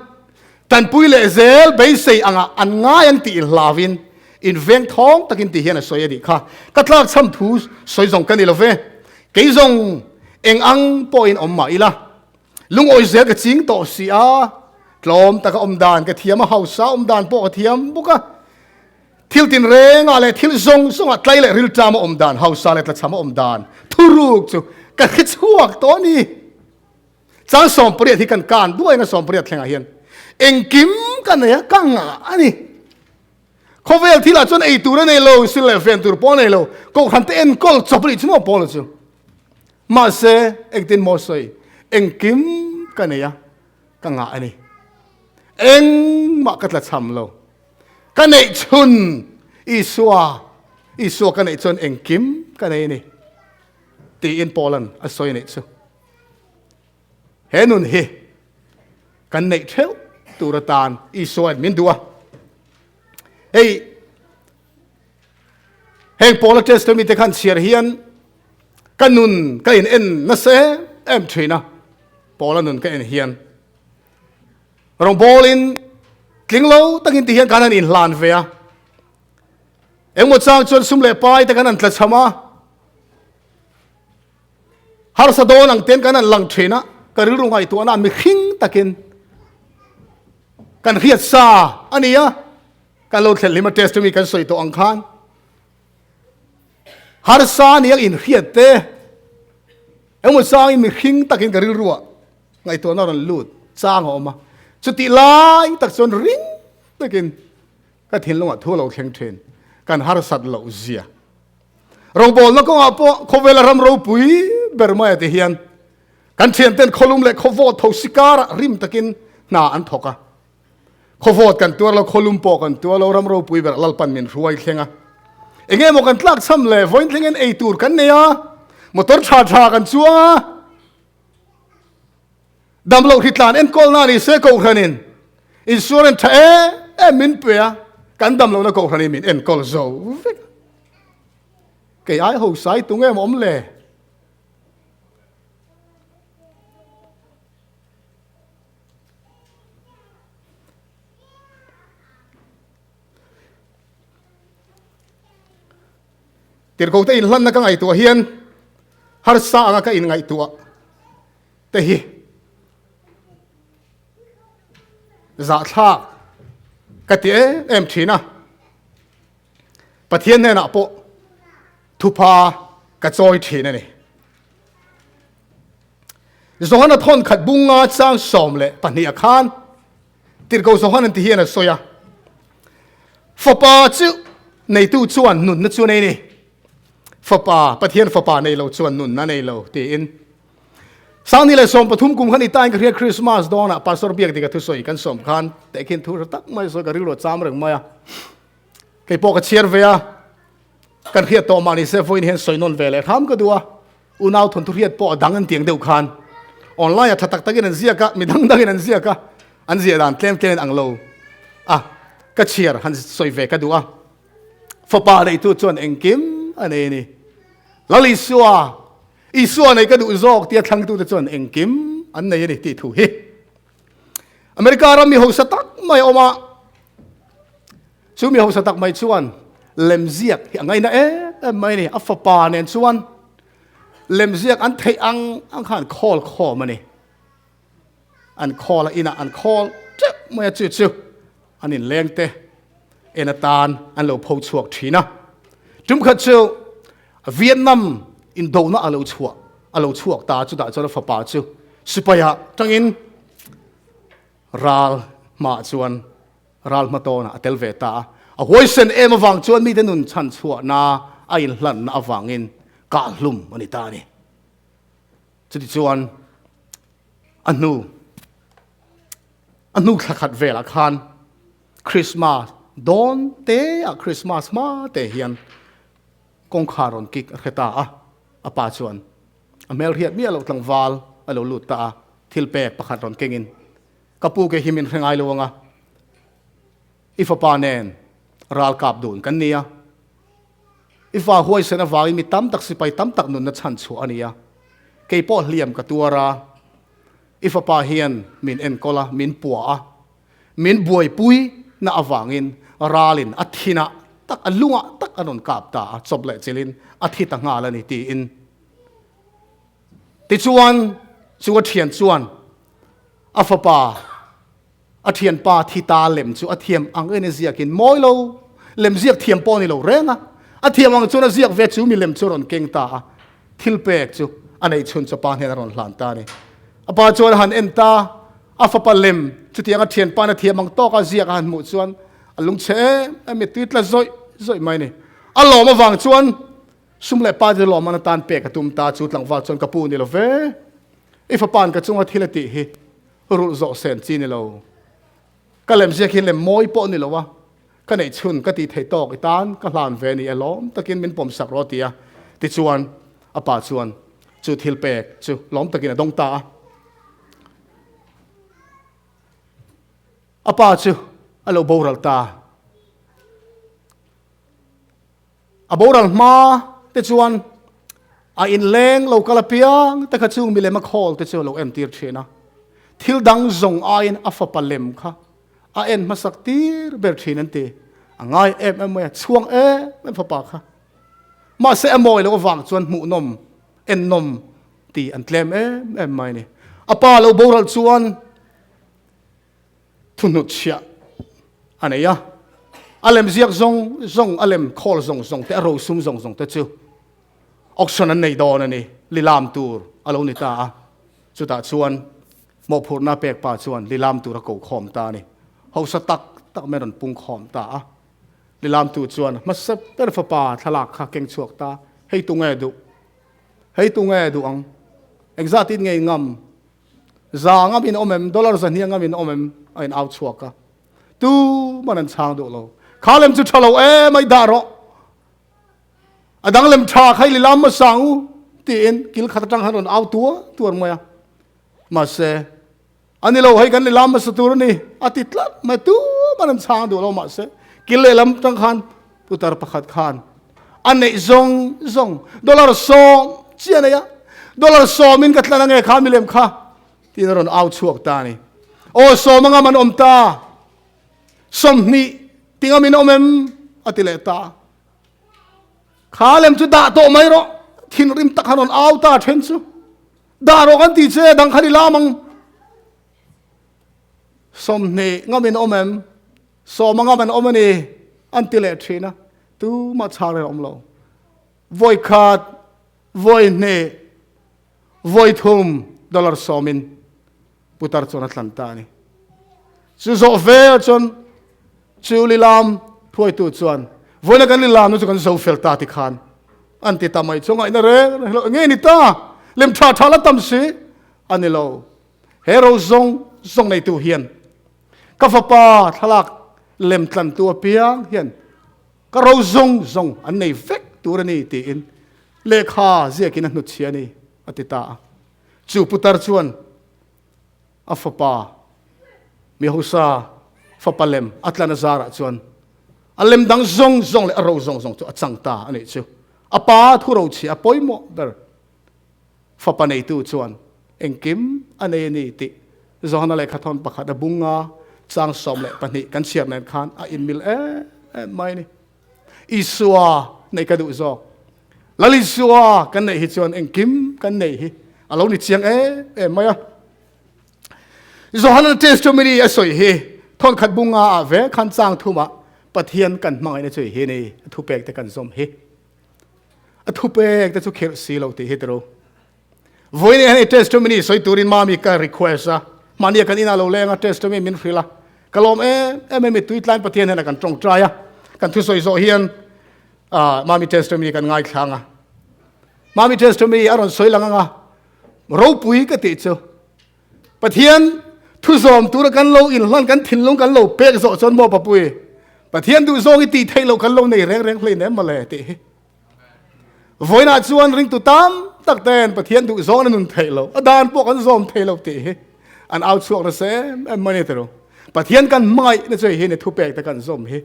tanpui leh zel beisei angah an ngai ang tih inhlavin inveng thawng takin ti hian a sawi a nih kha. Ka tlak chham thu sawi zawng ka ni lo ve. Kei zawng eng ang pawhin awm mah ila lungawi zel ka ching tawh si a, tlawm taka awm dan ka thiam a, hausa awm dan pawh ka thiam bawk a. Thil tinrengah leh thil zawng zawngah tlai leh rilṭam a awm dan, hausa leh tlachham a awm dan thuruk chu ka hre chhuak tawh a ni. Chang 18 hi kan kan duaina 18 thlengah hian engkim ka nei a, ka ngah a ni. Khawvel thilah chuan ei tur a nei lo, sil leh ven tur pawh a nei lo, kohhran te enkawl chawp a nih chu maw Paula chu. Mahse, engtin maw sawi, engkim ka nei a, ka ngah a ni. Engmah ka tlachham lo. Ka neih chhun Isua, Isua ka neih chuan engkim ka nei a ni, tiin Paula'n a sawi a nih chu. He nun hi kan neih theuh tur atan Isuain min duh a. Hei, heng Paula Testament te khan chhiar hian ka nun ka in en nasa em em thin a, Paula nun ka en hian. Rawngbawlin tling lo takin ti hian kan han inhlan ve a. Engmaw chang chuan sum leh pai te kan han tlachham a. Harsa dawn ang ten kan han lang thin a, ka rilru ngaihtuahna ah mihring takin kan hriat sa a ni a. Kan lo thlen hlim a testimony kan sawi tawh ang khan harsa ni ang inhriat te engmaw changin mihring takin ka rilru ah Ngaihtuahna rawn lut chang a awm a, chutih lai tak chuan ring takin ka thinlungah thu a lo thleng thin, kan harsat loh zia. Rawngbawlna kawngah pawh khawvela ram ropui ber maia ti hian kan thianten khawlum leh khawvawt tho si karah rim takin hna an thawk a. Khawvawt kan tuar lo, khawlum pawh kan tuar lo, ram ropui berah Lalpan min hruai thleng a. Enge maw kan tlak cham le, vawiin thlengin ei tur kan nei a, motor tha tha kan chuang a, Damloh hritlan enkawlna ni se Kohhranin insurance tha em em min pe a, kan damlohna Kohhranin min enkawl zo vek a. Kei ai hosai tung em awm le? Tirhkohte inhlanna ka ngaihtuah hian harsa anga ka inngaihtuah te hi zahthlak ka ti em em thin a. Pathian hnenah pawh thupha ka chawi thin a ni. Johana thawn khat bunga chang 12 a khan Tirhkoh Johan an ti hian a sawi a, Fapa chu neitu chuan nunna chu a nei ni. Fapa, Pathian Fapa nei lo chuan nunna nei lo tiin. 2013 kum khan i tain ka hria Christmas dawnah Pastor biak dik a thusawi kan sawm khan tehkhin thu hre tak mai sawi ka rilru a cham reng mai a. Kei pawh ka chhiar ve a, kan hriat tawh mah ni se vawiin hian sawi nawn ve leh hram ka duh a. Unau thawnthu hriat pawh a dang an tiang deuh khan online a tha tak takin an ziak a, mi dang dangin an ziak a, an ziah dan tlem tlem in ang lo a, ka chhiar han sawi ve ka duh a. Fapa neitu chuan engkim a nei a ni. Lal Isua, Isua nei ka duh zawk tia thlangtute chuan engkim an nei a ni tih thu hi. America ram mi hausa tak mai a awm a, chu mi hausa tak mai chuan lemziak hi a ngaina em em mai a ni. A fapa nen chuan lemziak an theih ang ang khan khawl khawm a ni. An khawl a inah an khawl teuh mai a, chu chu an inleng te en atan an lo pho chhuak thin a. Tum khat chu Vietnam indona a lo chhuah a lo chhuak ta, chutah chuan a fapa chu sipai-ah tangin ral hmaah chuan ral hmatawnah a tel ve ta a. A huaisen em avang chuan mite nun chhan chhuahna a inhlanna avangin kahhlum a ni ta a ni. Chutichuan, a hnu a hnu thla khat velah khan Christmas dawn te ah Christmas hma te hian kawngkhar rawn kik a hre ta a, a pa chuan a hmelhriat miah loh tlangval a lo lut ta a, thil pek pakhat rawn kengin, Ka pu ke hi min hre ngai lo ang a, i fapa nen ralkap dun kan ni a, I fa huaisen avangin mi tam tak sipai tam tak nunna chhan chhuah a ni a, kei pawh hliam ka tuar a, i fapa hian min enkawl a, min puah a, min buaipui na avangin ralin a thinah tak, a lungah tak a rawn kap ta a, chawp leh chilhin a thi ta nghal a ni tiin. Tichuan, chu a thian chuan a fapa, A thianpa thi ta lem chu a thiam ang en a ziakin mawi lo, lem ziak thiam pawh a ni lo reng a. A thiam ang chuan a ziak ve chu mi lem chu a rawn keng ta a, thil pek chu a neih chhun chu a pa hnenah a rawn hlan ta a ni. A pa chuan a han en ta, a fapa lem chutiang a thianpa'n a thiam ang tawka ziak a han hmuh chuan a lungchhe em em mittui tla zawih zawih mai a ni. A lawm avang chuan sum leh pa te lawmman atan pek a tum ta, chu tlangval chuan ka pu ni lo ve, i fapa'n ka chunga thil a tih hi Rulh zawh sen chi ni lo. Ka lem ziak hi lem mawi pawh ni lo a, ka neih chhun ka tih theih tawk i tan ka hlan ve ni e lawm takin min pawm sak rawh ti a, tichuan a pa chuan chu thil pek chu lawm takin a dawng ta a. A pa chu a lo boral ta. A boral hma te chuan a inleng lo kal apiang te kha chung milem a khawl te chu a lo entir thin a. Thil dang zawng aiin a fapa lem kha a en hmasak tir ber thin an ti. A ngai em em mai a, chhuang em em fapa kha. Mahse a mawi loh avang chuan hmuhnawm, ennawm ti an tlem em em mai a ni. A pa lo boral chuan Thuhnutchhiah a nei a, a lem ziak zawng zawng, a lem khawl zawng zawng te, a rosum zawng zawng te chu auction an nei dawn a ni, lilam tur a lo ni ta a, chutah chuan mawhphurhna pek pa chuan lilam tur a ko khawm ta a ni, hausa tak tak mai rawn pung khawm ta a, lilam tu chuan hmasa ber fapa thlalak kha keng chhuak ta, hei tunge duh, hei tunge duh ang, engzat in ngei ngam. Za ngam in awm em? Dollar zahnia ngam in awm em? A in au chhuak a. Tu man an chhang duh lo. Kha lem chu tha lo em ai dah rawh. A dang lem tha khai li lam ma sang u tiin kil khat atang han rawn au tua tuar mai a. Mahse ani lo hei kan li lam hmasa tur ani a ti tlat mai tu man an chhang duh lo mahse kil lehlam tang khan putar pakhat khan a neih zawng zawng dollar sawm chi a nei a dollar sawmin ka tlan ange kha milem kha tiin a rawn au chhuak ta a ni aw sawm anga man awm ta 20 tinga min awm em a ti leh ta kha lem chu dah tawh mai rawh thinrim tak han rawn au ta then chu dah rawh kan ti che dang khan i lam ang 20 ngamin awm em Sawm anga man awm a ni, an ti leh thin a, tumah chhang reng a awm lo. Vawi khat, vawi hnih, vawi thum dollar sawmin putar chuan a thlan ta a ni. Chu zawh vel chuan chu lilam hruaitu chuan vawiina kan lilamna chu kan zo fel ta ti khan an ti ta mai chu ngaihna reng reng lo nge ni ta lem tha tha la tam si a ni lo. He ro zawng zawng neitu hian Ka fapa thlalak lem tlantu apiang hian ka ro zawng zawng an nei vek tur a ni tiin lehkha ziakin a hnutchhia a ni, a ti ta a. Chu putar chuan a fapa mi hausa fapa lem a tlan a zarah chuan. A lem dang zawng zawng leh a ro zawng zawng chu a chang ta a nih chu. A pa thu rochhiah a pawimawh ber. Fapa neitu chuan engkim a nei a ni tih Johana lehkhathawn pakhat a bunga chang 12 kan chhiar nen khan a inmil em em mai a ni. Isua neih ka duh zawk. Lal Isua kan neih hi chuan engkim kan neih hi a lo ni chiang em em mai a. Johana testimony a sawi hi thawnkhat bunga ah ve khan chang thumah Pathian kan hmangaihna chu hi ni a thupek te kan zawm hi. A thupek te chu khirh si lo tih hi tiro. Vawiin hian i testimony sawi turin mami ka request a, mahnia kan inah lo leng a testimony min hrilh a, ka lawm em em em i tuitlain Pathian hian a kan tawngtai a, kan thusawi zawh hian mami testimony kan ngaithlang a. Mami testimony a rawn sawi lang anga ropui ka tih chu Pathian thuzawm tura kan lo inhlan kan thinlung kan lo pek zawh chuan maw papui Pathian duhzawng i tih theih loh kan lo nei reng reng hlein em mawle tih hi. Vawiinah chuan ringtu tam tak ten Pathian duh zawng an nun theih lo, a dan pawh kan zawm thei lo tih hi an au chhuak nasa em em mai a ni tiro. Pathian kan hmangaih na chu hei hi ni thupek te kan zawm hi.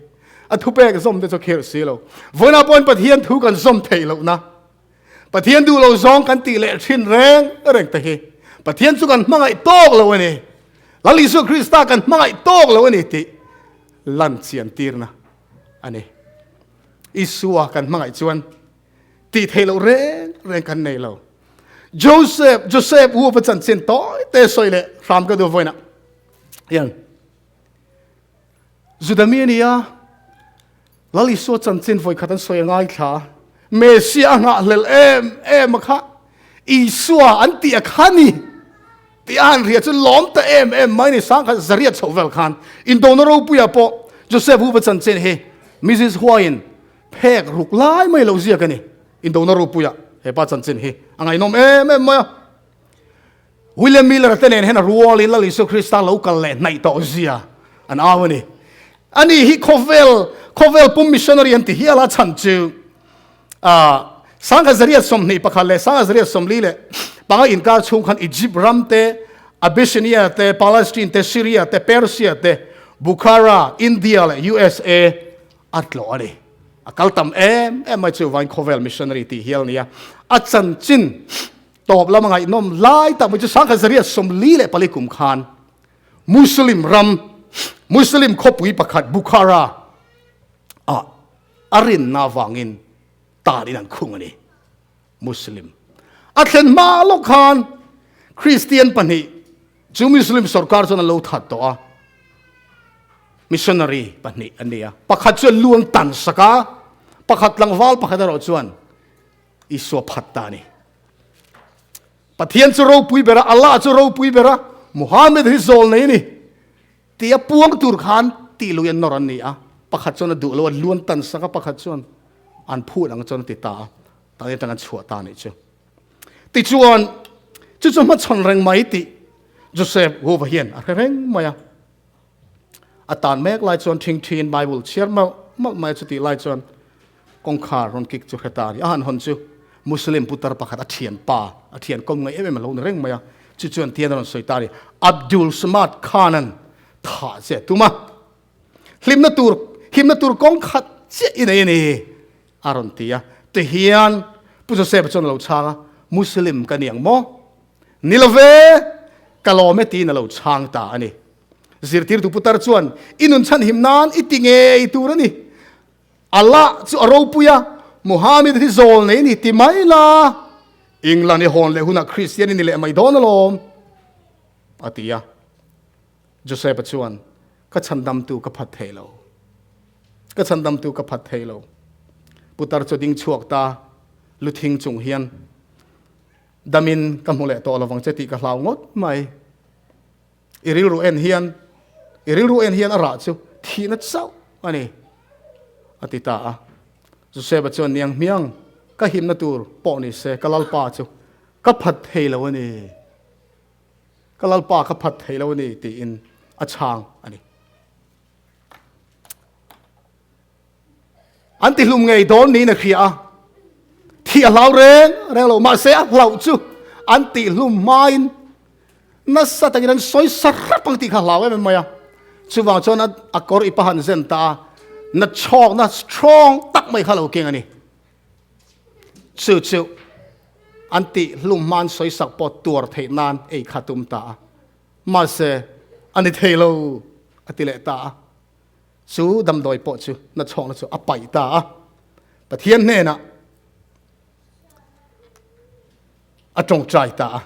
A thupek zawm te chu khirh si lo. Vawiinah pawhin Pathian thu kan zawm theih loh na, Pathian duh lo zawng kan tih leh thin reng reng te hi Pathian chu kan hmangaih tawk lo a ni. Lal Isua Krista kan hmangaih tawk lo a ni tih lan chian tirna a ni. Isua kan hmangaih chuan tih theih loh reng reng kan nei lo. Joseph, Joseph hu va chanchin tawi te sawi leh hram ka duh vawiinah hian Juda mi a ni a, Lal Isua chanchin vawi khat an sawi a ngaithla. Messiah a nghahhlelh em em a kha Isua an tih a kha ni tih a han hria chu lawm ta em em mai ni sangkhat zariat chhoh vel khan indona ropuia pawh Joseph Huva chanchin hi Mrs Huaiin phek ruk lai mai lo ziak a ni indona ropuia he pa chanchin hi a ngaihnawm em em mai a. William Miller te nen hian a rualin Lal Isua Krista lo kal leh hnaih tawh zia an au a ni. Ani hi khawvel khawvel pum missionary an ti hial a chhan chu 1921 leh 1945 inkar chhung khan Egypt ram te, Abyssinia te, Palestine te, Syria te, Persia te, Bukhara, India leh USA a tlawh a ni. A kal tam em em mai chu vain khawvel missionary tih hial a ni a. A chanchin Tawp lama ngaihnawm lai tak mai chu 1944 kum khan Muslim ram, Muslim khawpui pakhat Bukhara ah a rinna avangin tanin an khung a ni. Muslim a thlen hma lawk khan Kristian pahnih chu Muslim sorkar chuan an lo that tawh a, missionary pahnih an ni a, pakhat chuan lu an tan sak a, pakhat tlangval pakhat erawh chuan Isua phat ta a ni. Pathian chu ropui ber a, Allah chu ropui ber a, Muhammad hi zawl nei a ni tia puang tur khan tih lui an nawr an ni a. Pakhat chuan a duh lo a, luan tan sak a, pakhat chuan an phut ang chuan a ti ta a, tah atang an chhuah ta a nih chu. Tichuan, chu chu hmachhawn reng mai tih Joseph Hova hian a hre reng mai a. A tan mek lai chuan thingthiin Bible chhiar malh malh mai a, chutih lai chuan Kawngkhar rawn kik chu hre ta a ni. A han hawn chu Muslim putar pakhat a thian pa, a thian kawm ngaih em em a lo ni reng mai a. Chu chuan tian a rawn sawi ta a ni, Abdul Samad Khan-a'n thah che a tum a, hlimna tur, himna tur kawng khat chiah i nei a ni, a rawn ti a. Tihian Pu Joseph-a chuan a lo chhang a, Muslim ka ni ang maw? Ni lo ve, ka lawm e tiin a lo chhang ta a ni. Zirtirtu putar chuan, I nun chhanhim nan i ti ngei tur a ni. Allah chu a ropui a, Muhammad hi zawl nei ni ti mai la, England i hawn leh hunah Kristian i ni leh mai dawn alawm, a ti a. Joseph-a chuan, Ka chhandamtu ka phat thei lo. Ka chhandamtu ka phat thei lo. Putar chu a ding chhuak ta, lu thing chung hian, Damin ka hmu leh tawh lovang che tih ka hlau ngawt mai. I rilru en hian, i rilru en hian a rah chu thihna chauh a ni, a ti ta a. Joseph-a chuan, Niang hmiang, ka himna tur pawh ni se, ka Lalpa chu ka phat thei lo a ni. Ka Lalpa ka phat thei lo a ni, tiin a chhang a ni. An tihlum ngei dawn niin a hria a, thih a hlau reng reng lo, mahse a hlauh chu an tihlum hmain nasa takin an sawi sa hrep ang tih kha a hlau em em mai a. Chuvang chuan a kawr i pahan zen ta a, Na chhawk na strong tak mai kha lo keng ani. Chu chu an tih hlum hman sawisak pawh tuar theih nan ei kha tum ta a. Mahse a ni thei lo a ti leh ta a. Chu damdawi pawh chu na chhawkna chu a paih ta a. Pathian hnenah a tawngtai ta a.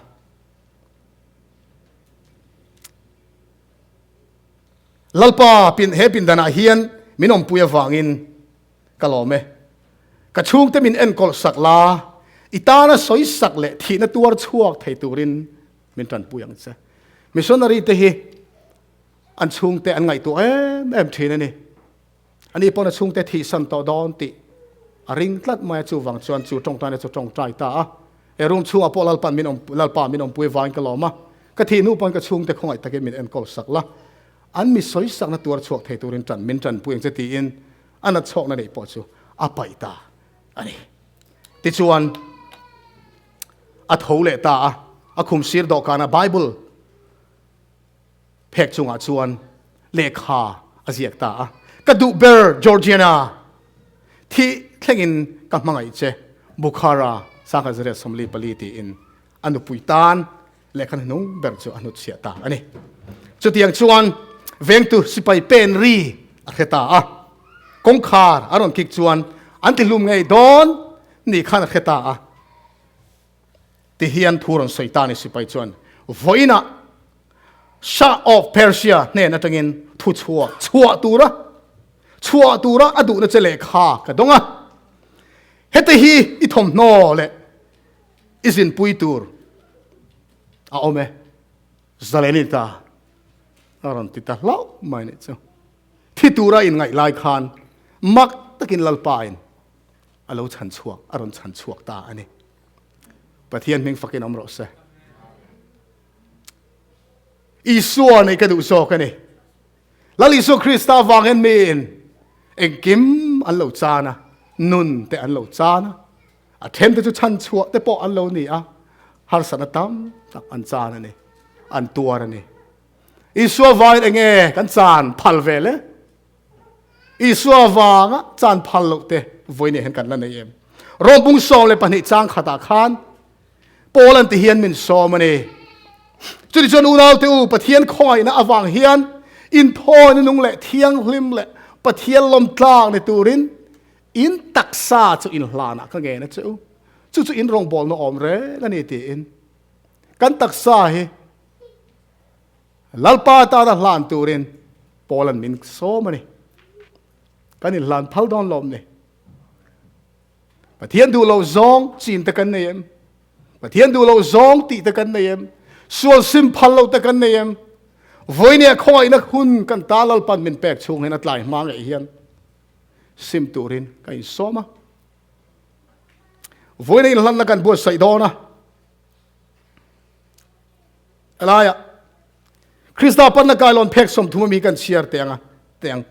Lalpa pin he pindanah hian min awmpui avangin ka lawm e. Ka chhungte min enkawl sak la, i tana sawi sak leh thihna tuar chhuak thei turin min tanpui ang che. Missionary te hi an chhungte an ngaihtuah em em thin a ni. Ani pawn a chhungte thihsan tawh dawn tih a ring tlat mai a, chuvang chuan chu tawngtaina chu tawngtai ta a. He room chhungah pawh Lalpan min awm Lalpa min awmpui vangin ka lawm a, ka thih hnu pawn ka chhungte khawngaih takin min enkawl sak la, an mi sawi sakna tuar chhuak thei turin tan min tanpui ang che tiin a nat chhawkna neih pawh chu a paih ta a ni. Tichuan a tho leh ta a, a khum sir dawhkana Bible phek chungah chuan lehkha a ziak ta a, Ka duh ber Georgiana, thih thlengin ka hmangaih che, Bukhara sangha zariat 44 tiin a nupui tan lehkha hnuhnung ber chu a hnutchhiah ta a ni. Chutiang chuan vengtu sipai pen ri a hre ta a, kawngkhar a rawn kik chuan an tihlum ngei dawn ni khan a hre ta a. Ti hian thu rawn sawi ta a ni sipai chuan, Vawiinah Shah of Persia hnen atangin thu chhuah chhuah tura chhuah tura a duhna che lehkha ka dawng a. Heti hi i thawmhnaw leh i zinpui tur a awm e, Zaleni ta a rawn ti ta hlauh mai nih chu. Thi tura inngaih lai khan mak takin Lalpain a lo chhan chhuak, a rawn chhan chhuak ta a ni. Pathian hming fakin awm rawh se. Isua nei ka duh zawk a ni. Lal Isua Krista vang hian miin engkim an lo chan a, nun te an lo chan a, a then te chu chhan chhuah te pawh an lo ni a, harsatna tam tak an chan a ni, an tuar a ni. Isua vangin enge kan chan phal ve le? Isua vanga chan phal loh te vawiin hian kan la nei em? Rom bung 12 chang khatah khan Paul an ti hian min sawm a ni. Chutichuan unau te u, Pathian khawngaihna avang hian inthawina nung leh thianghlim leh Pathian lawmtlak ni turin in taksa chu inhlanah ka ngen a che u. Chu chu in rawngbawlna awm reng a ni tiin kan taksa hi Lalpa tana hlan turin Paul-a'n min sawm a ni. Kan inhlan phal dawn lawm ni. Pathian duh lo zawng chin te kan nei em? Pathian duh lo zawng tih te kan nei em? Sual sim phal lo te kan nei em? Vawinia khawngaihna hun kan ta Lalpan min pek chhung hian a tlai hma ngei hian sim turin ka insawm a. Vawiina inhlanna kan buatsaih dawn a. Helaiah Krista panna kailawn phek 30 ami kan chhiar teh anga teh ang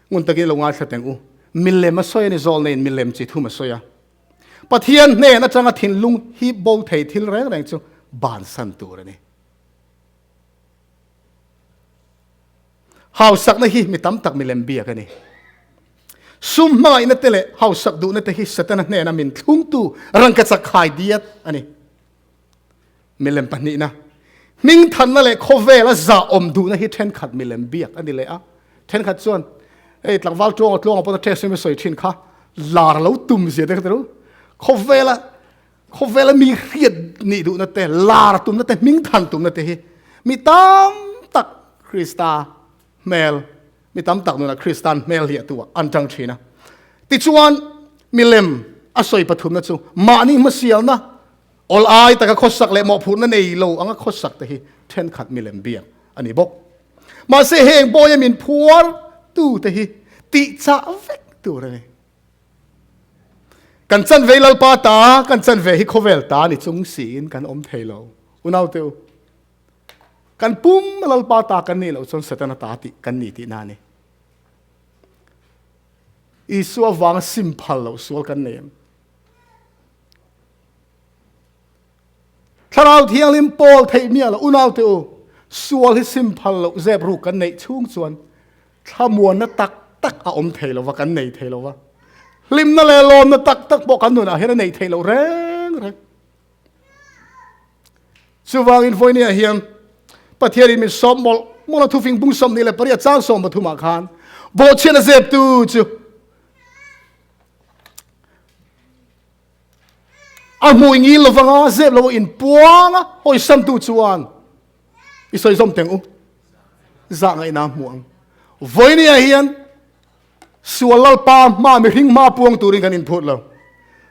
ngun takin lo ngaithla teng u. Milem a sawi a ni zawl neiin milem chi thum a sawi a. Pathian hnen atanga thinlung hip bo thei thil reng reng chu bansan tur a ni. Hausakna hi mi tam tak milem biak a ni. Sum hmangaihna te leh hausak duhna te hi Setana hnena min thlungtu rangkachak khai diat a ni. Milem pahnihna, hmingthanna leh khawvela zah awm duhna hi thenkhat milem biak a ni leh a. Thenkhat chuan, hei tlangval tluanga tluanga pawh test mi sawi thin kha, lar lo tum zia te kha tiru. Khawvela khawvela mi hriat nih duhna te, lar tumna te, hmingthan tumna te hi mi tam tak Krista hmel, mi tam tak nunah Kristan hmel hiah tu ah an tang thin a. Tichuan, milem a sawi pathumna chu mahni hmasialna Awl ai taka khawsak leh mawhphurhna nei lo anga khawsak te hi thenkhat milem biak a ni bawk. Mahse heng bawia min phuar tu te hi tihchah vek tur a ni. Kan chanve Lalpa ta, kan chanve hi khawvel ta ni chung siin kan awm thei lo. Unau te u, kan pum Lalpa ta kan nih loh chuan Setana ta tih kan ni tihna a ni. Isua vanga sim phal loh sual kan nei em? Thlarau Thianghlim pawl theih miah lo unau te u, sual hi sim phal loh zep ruk kan neih chhung chuan thlamuanna tak tak a awm thei lova, kan nei thei lova. Hlimna leh lawmna tak tak pawh kan nunah hian a nei thei lo reng reng. Chuvangin vawinia hian Pathianin min sawm mawlh mawlh a thufing bung 28 chang 13 ah khan bawhchhiatna zeptu chu a hmui ngil lovanga zep lo in puanga hawisamtu chuan i sawi zawm teng u zah ngaihna hmu ang. Vawinia hian Sual Lalpa hma mihring hma puang turin kan inphut lo.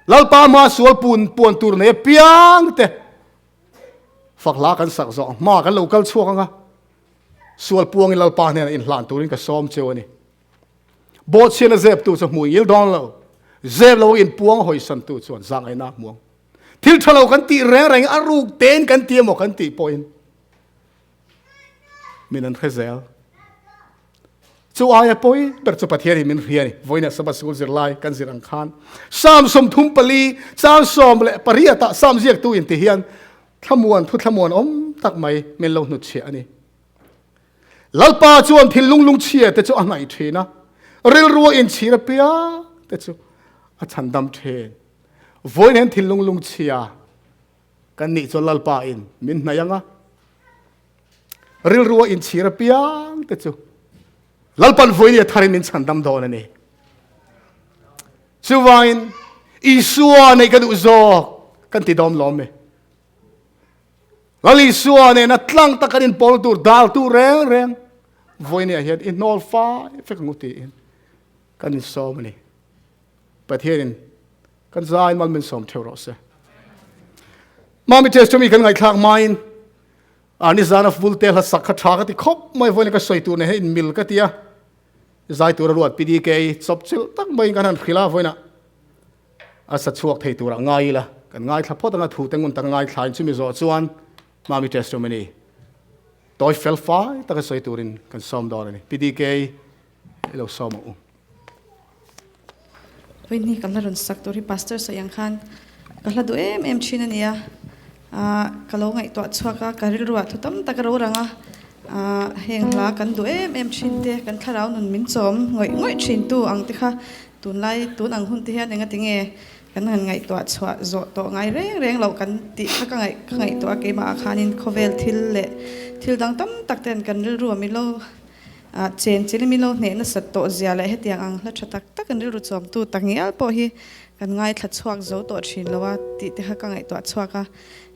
Lalpa hma sual pun puan tur nei apiang te fak hla kan sak zawh hma kan lo kal chhuak anga sual puangin Lalpa hnenah inhlan turin ka sawm cheu a ni. Bawhchhiatna zeptu chu hmui ngil dawn lo. Zep lo inpuang hawisantu chuan zahngaihna a hmu ang. Thil tha lo kan tih reng reng a ruk tein kan ti emaw kan tih pawhin min an hre zel. Chu aia pawi ber chu Pathianin min hria a ni. Vawiinah Sabbath School zirlai kan zir ang khan Psalm 34 chang 18 ah Psalm ziaktu in ti hian thlamuan thu thlamuan awm tak mai min lo hnutchhiah a ni. Lalpa chuan thinlung lungchhia te chu a hnaih thin a, rilrua inchhir apiang te chu a chhandam thin. Vawiin hian thinlung lungchhia kan nih chuan Lalpa in min hnaih ang a, rilrua inchhir apiang te chu Lalpan vawiin a tharin min chhandam dawn a ni. Chuvangin Isua neih ka duh zawk kan ti dawm lawm e. Lal Isua nena tlang tak kan inpawl tur dal tu reng reng vawiin ah hian i hnawl fai fek ang u tiin kan insawm a ni. Pathianin kan zain mal min sawm theuh rawh se. Mami testimony kan ngaihthlak hmain a nizana fulte hla sak kha tha ka ti khawp mai vawiin ka sawi tur nen hian inmil ka ti a. Zai tur a ruat PDK chawp chilh tak maiin kan han hrilh a vawiinah a sa chhuak thei turah ngai ila kan ngaithla phawt anga thu te ngun tak ngaithlain chumi zawh chuan Mami testimony tawi fel fai taka sawi turin kan sawm dawn a ni. PDK i lo sawm ang u. Vawiin hi ka hla rawn sak tur hi Pastor sawi ang khan ka hla duh em em thin a ni a, ka lo ngaihtuah chhuak a, ka rilruah thu tam tak a ro rang a, heng hla kan duh em em thin te, kan thlarau nun min chawm ngawih ngawih thin tu ang te kha tunlai tun ang hun te hian engati nge kan han ngaihtuah chhuah zawh tawh ngai reng reng loh kan tih kha ka ngaih ka ngaihtuah a keimah ah khanin khawvel thil leh thil dang tam tak ten kan rilru a min lo Ah chen chilh min lo hneh nasat tawh zia leh hetiang ang hla tha tak tak an rilru chawmtu tak ngial pawh hi kan ngaithla chhuak zo tawh thin lo a tih te kha ka ngaihtuah chhuak a,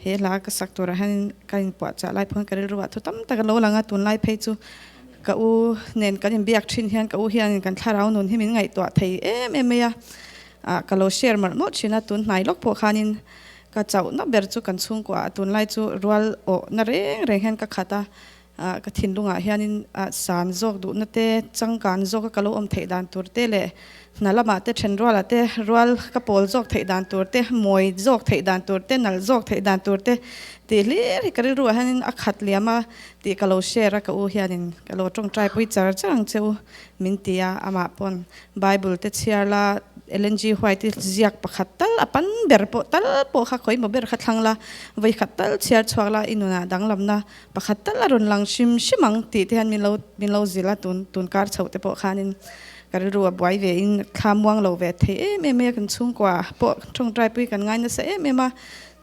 he hla ka sak turah hian ka inpuahchah lai pawh hian ka rilru ah thu tam tak a lo lang a, tunlai phei chu ka u nen kan inbiak thin hian ka u hian kan thlarau nun hi min ngaihtuah thei em em mai a, ah ka lo share mawlh mawlh thin a, tun hnai lawk pawh khanin ka chauhna ber chu kan chhungkua ah tunlai chu rual awhna reng reng hian ka khat a. Ka thinlungah hianin san zawk duhna te, changkan zawka ka lo awm theih dan tur te leh hna lamah te then rualah te rual ka pawl zawk theih dan tur te, mawi zawk theih dan tur te, nalh zawk theih dan tur te tih hlir hi ka rilruah hianin a khat liam a tih ka lo share a, ka u hianin ka lo tawngtai pui char char ang che u min ti a, amah pawn Bible te chhiar la, Ellen G. White i ziak pakhat tal a pan ber pawh tal pawh kha khawimaw ber kha thlang la, vawikhat tal chhiar chhuak la i nunah danglamna Pakhat tal a rawn lang hrim hrim ang tih te hian min lo min lo zilh a, tun tun kar chhoh te pawh khanin ka rilru a buai ve in thla muang lo ve thei em em mai a, kan chhungkua pawh tawngtai pui kan ngai nasa em em a,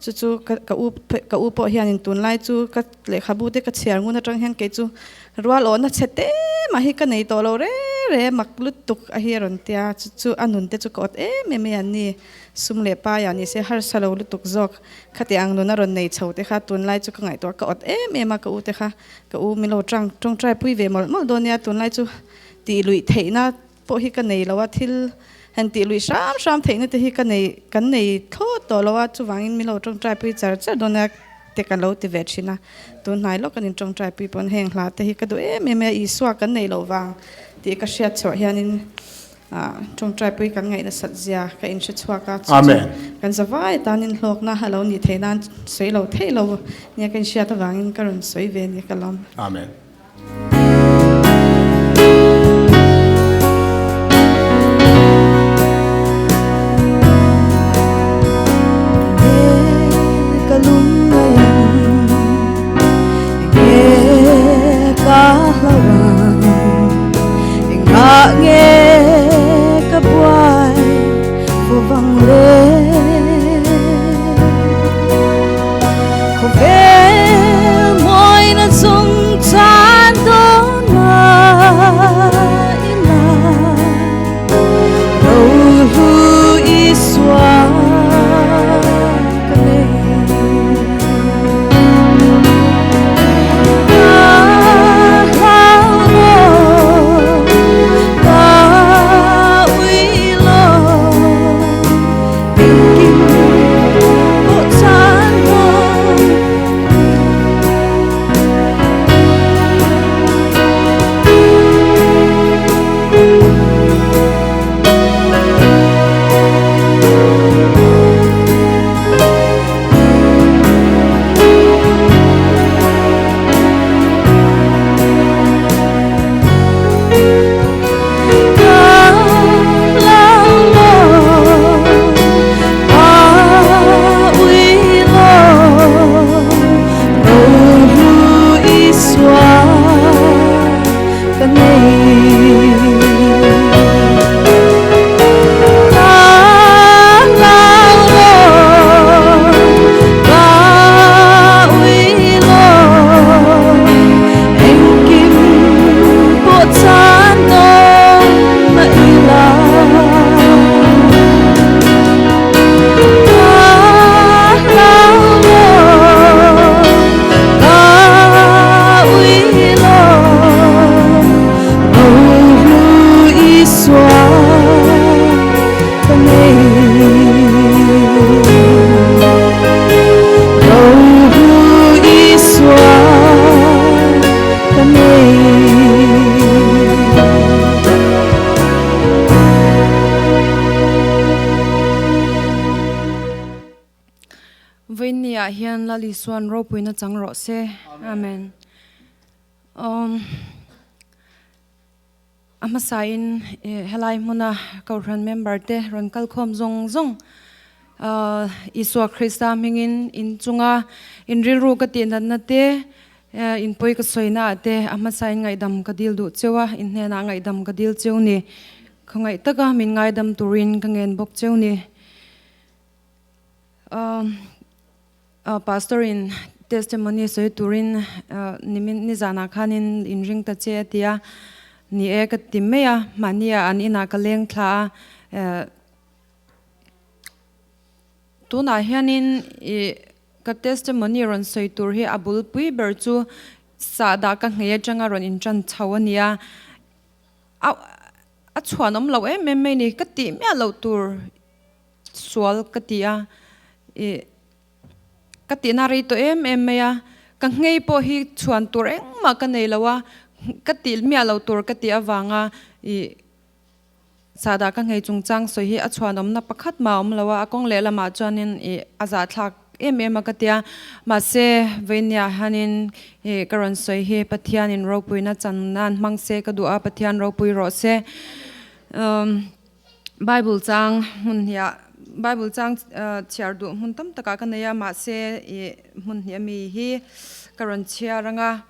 chu chu ka ka u ka u pawh hianin tunlai chu ka lehkhabu te ka chhiar ngun atang hian kei chu rual awhna chhe te mah hi ka nei tawh lo re re mak lutuk a hi a rawn tia, chu chu a nun te chu ka awt em em mai an ni, sum leh paiah ni se harsa lo lutuk zawk. Khati ang nun a rawn nei chho te kha tunlai chu ka ngaihtuah ka awt em em a, ka u te kha ka u min lo tang tawngtai pui ve mawlh mawlh dawn nia, tunlai chu tih luih theihna pawh hi ka nei lo a, thil han tih luih hram hram theihna te hi ka nei kan nei thlawt tawh lo a, chuvangin min lo tawngtai pui char char dawn nia te ka lo ti ve thin a, tun hnai lawk kan in tawngtai pui pawn heng hla te hi ka duh em em a, Isua kan nei loh vang tih ka hriat chhuah hianin Tawngtai pui kan ngaih nasat zia ka inhre chhuak a, chu chu kan zavai tanin hlawkna a lo nih theih nan sawi lo theih lo nia ka inhriat avangin ka rawn sawi ve nia ka lawm. Amen. Vawiinniah hian Lal Isuan ropuina chang rawh se. Amen. Awm a hmasain helai hmuna Kohhran member te rawn kal khawm zawng zawng Isua Krista hmingin in chunga in rilru ka tih natna te in pawi ka sawina ah te a hmasain ngaihdam ka dil duh cheu a, in hnenah ngaihdam ka dil cheu ni. Khawngaih taka min ngaidam turin ka ngen bawk cheu ni. Pastor in testimony sawi turin nimin nizanah khanin in ring ta che a ti a, ni e ka ti mai a, mahnia an inah ka leng thla a, tunah hianin ih ka testimony rawn sawi tur hi a bulpui ber chu sahdah ka nghei atanga rawn intan chho a nia, a chhuanawm loh em em mai ni, ka tih miah loh tur. Sual ka ti a, ih ka tihna rei tawh em em mai a, ka nghei pawh hi chhuan tur engmah ka nei lo a, ka tih miah lo tur ka tih avanga ih sahdah ka nghei chungchang sawi hi a chhuanawmna pakhat mah a awm lo a, a kawng lehlamah chuanin ih a zahthlak em em a ka tia, mahse vawinia hianin ih ka rawn sawi hi Pathianin ropuina chan nan hmang se ka duh a, Pathian ropui rawh se. Umm. Bible chang hmun hniah Bible chang chhiar duh hmun tam takah ka nei a mahse ih hmun hnih ami hi ka rawn chhiar ang a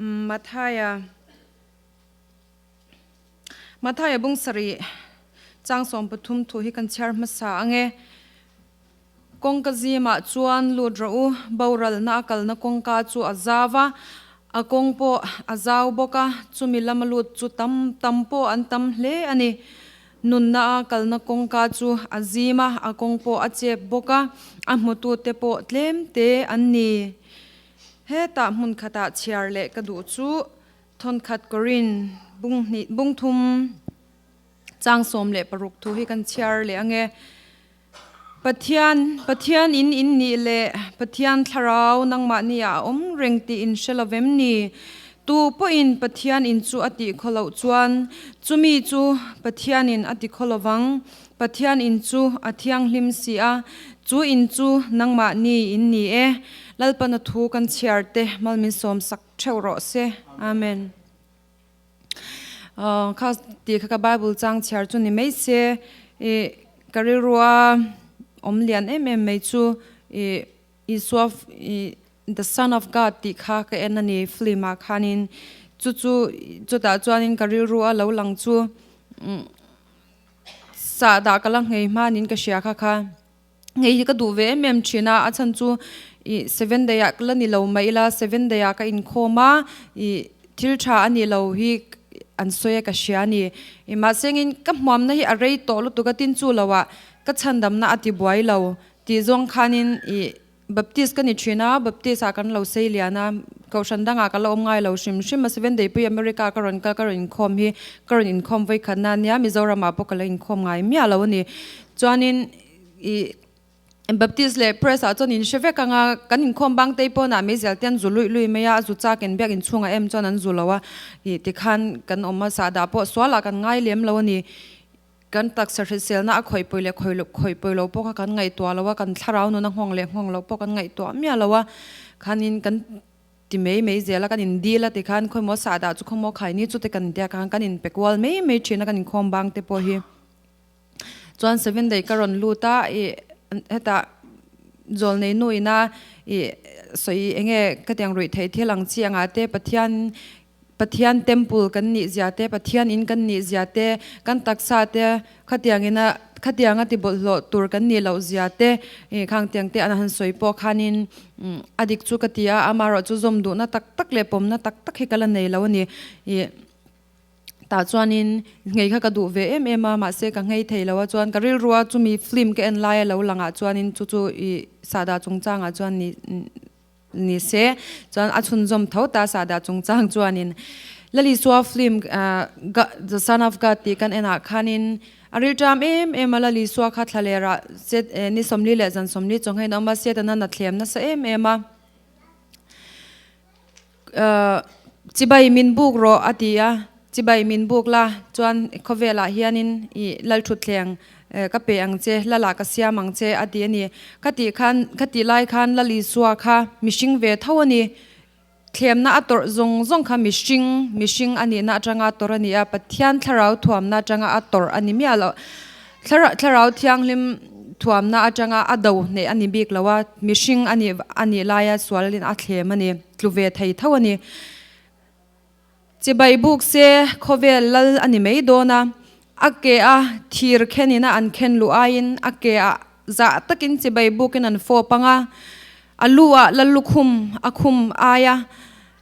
Mathaia Mathaia bung sarih chang 13 thu hi kan chhiar hmasa ang e Kawngka zimah chuan lut rawh u, boralna a kalna kawngka chu a zau a, a kawng pawh a zau bawk a, chumi lama lut chu tam tam pawh an tam hle a ni. Nunna a kalna kawngka chu a zim a, a kawng pawh a chep bawk a, a hmutute pawh tlem te an ni. Hetah hmun khatah chhiar leh ka duh chu thawnkhat Korin bung hnih bung thum chang 16 thu hi kan chhiar leh ang e. Pathian, Pathian in in nih leh Pathian thlarau nangmahni ah a awm reng tih in hre lovem ni? Tu pawhin Pathian in chu a tih khaw loh chuan chumi chu Pathian in a ti khaw lovang. Pathian in chu a thianghlim si a, chu in chu nangmahni in ni e. Lalpana thu kan chhiar te malmin sawmsak theuh rawh se. Amen. Kha tih kha ka Bible chang chhiar chu ni mai se ih ka rilrua awm lian em em mai chu ih Isua ih the son of God tih kha ka en a ni film ah khanin chu chu chutah chuanin ka rilrua lo lang chu sahdah ka la nghei hmanin ka hria kha kha. Hei hi ka duh ve em em thin a, a chhan chu ih seven day ah la ni lo mah ila seven day ah ka inkhawm a, ih thil tha a nih lo hi an sawi a ka hria a ni. Ih mahse engin ka hmuamna hi a rei tawh lutuk a tin chu lo ah ka chhandamna a ti buai lo tih zawng khanin ih Baptist ka ni thin a, Baptist ah kan lo sei lian a, kohhran dangah ka la awm ngai lo hrim hrim a, seven day pui America ka rawn kal ka rawn inkhawm hi ka rawn inkhawm vawikhatna a nia, Mizoramah pawh ka la inkhawm ngai miah lo a ni. Chuanin ih Baptist leh Press ah chuan in hre vek ang a, kan inkhawm bang tei pawnah meizial te an zu luih luih mai a, a zu chak in biak inchhungah em chuan an zu lo a, ih tikhan kan awm a, sahdah pawh sualah kan ngai lem lo a ni. Kan taksa hriselna a khawih pawi leh khawih loh khawih pawi loh pawh kha kan ngaihtuah lo a, kan thlarau nun a nghawng leh nghawng loh pawh kan ngaihtuah miah lo a, khanin kan ti mai mai zel a, kan in dil a tikhan khawimaw sahdah chu khawmaw khaini chu te kan tia khan kan in pe kual mai mai thin a kan inkhawm bang te pawh hi. Chuan seven day ka rawn lut a ih hetah zawl nei nu ina ih sawi enge ka tiang ruih theih thil ang chi angah te Pathian Pathian temple kan nih zia te Pathian in kan nih zia te kan taksa te khatiang ina khatianga ti bawlhhlawh tur kan nih loh zia te ih khang tiang te an han sawi pawh khanin a dik chu ka ti a amaherawh chu zawm duhna tak tak leh pawmna tak tak hi ka la nei lo a ni ih. Tah chuanin nghei kha ka duh ve em em a, mahse ka nghei thei lo a, chuan ka rilrua chumi film ka en laia lo langah chuanin chu chu ih sahdah chungchangah chuan ni ni se, chuan a chhunzawm tho ta sahdah chungchang chuanin Lalisua film The Son of God tih kan enah khanin a rilṭam em em a, Lalisua kha thlalerah set ni 40 leh zan 40 chawnghein a awm a, Setana nathlem nasa em em a. Chibai min buk rawh a ti a, chibai min buk la chuan khawvelah hianin i lalthutthleng Ka pe ang che, Lala ka siam ang che a ti a ni. Ka tih khan, ka tih lai khan Lal Isua kha mihring ve tho a ni. Thlemna a tawrh zawng zawng kha mihring, mihring a nihna atanga a tawrh a ni a, Pathian thlarau thuamna atanga a tawrh a ni miah loh. Thlarau thianghlim thuamna atanga a do hneh a ni bik lo a, mihring a nih a nih laia sualin a thlem a ni, tlu ve thei tho a ni. Chibai buk se khawvel lal a ni mai dawn a, a ke a thir khenin a an khen luh aiin a ke ah zah takin chibai bukin an fawp ang a, a lu ah lal lukhum a khum aia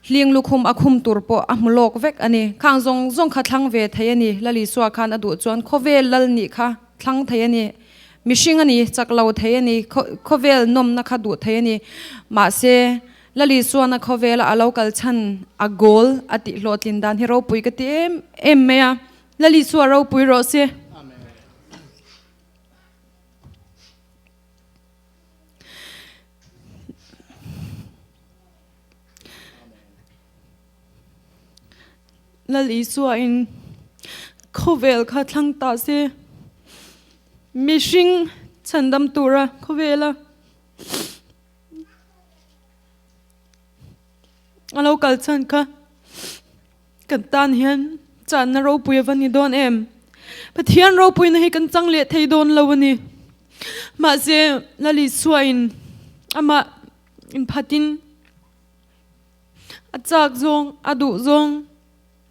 hling lukhum a khum tur pawh a hmu lawk vek a ni. Khang zawng zawng kha thlang ve thei a ni, Lal Isua khan a duh chuan khawvel lal nih kha thlang thei a ni, mihring a ni, chak lo thei a ni, khawvel nawmna kha duh thei a ni, mahse, Lali chuan a khawvela a lo kal chhan a goal a tih hlawhtlin dan hi ropui ka ti em em mai a, Lali chu a ropui rawh se. Lal Isua in khawvel kha thlang ta se, mihring chhandam tura khawvela A lo kal chhan kha kan tan hian channa ropui a va ni dawn em? Pathian ropuina hi kan chang leh thei dawn lo a ni. Mahse, Lalisua-in amah inphatin a chak zawng, a duh zawng,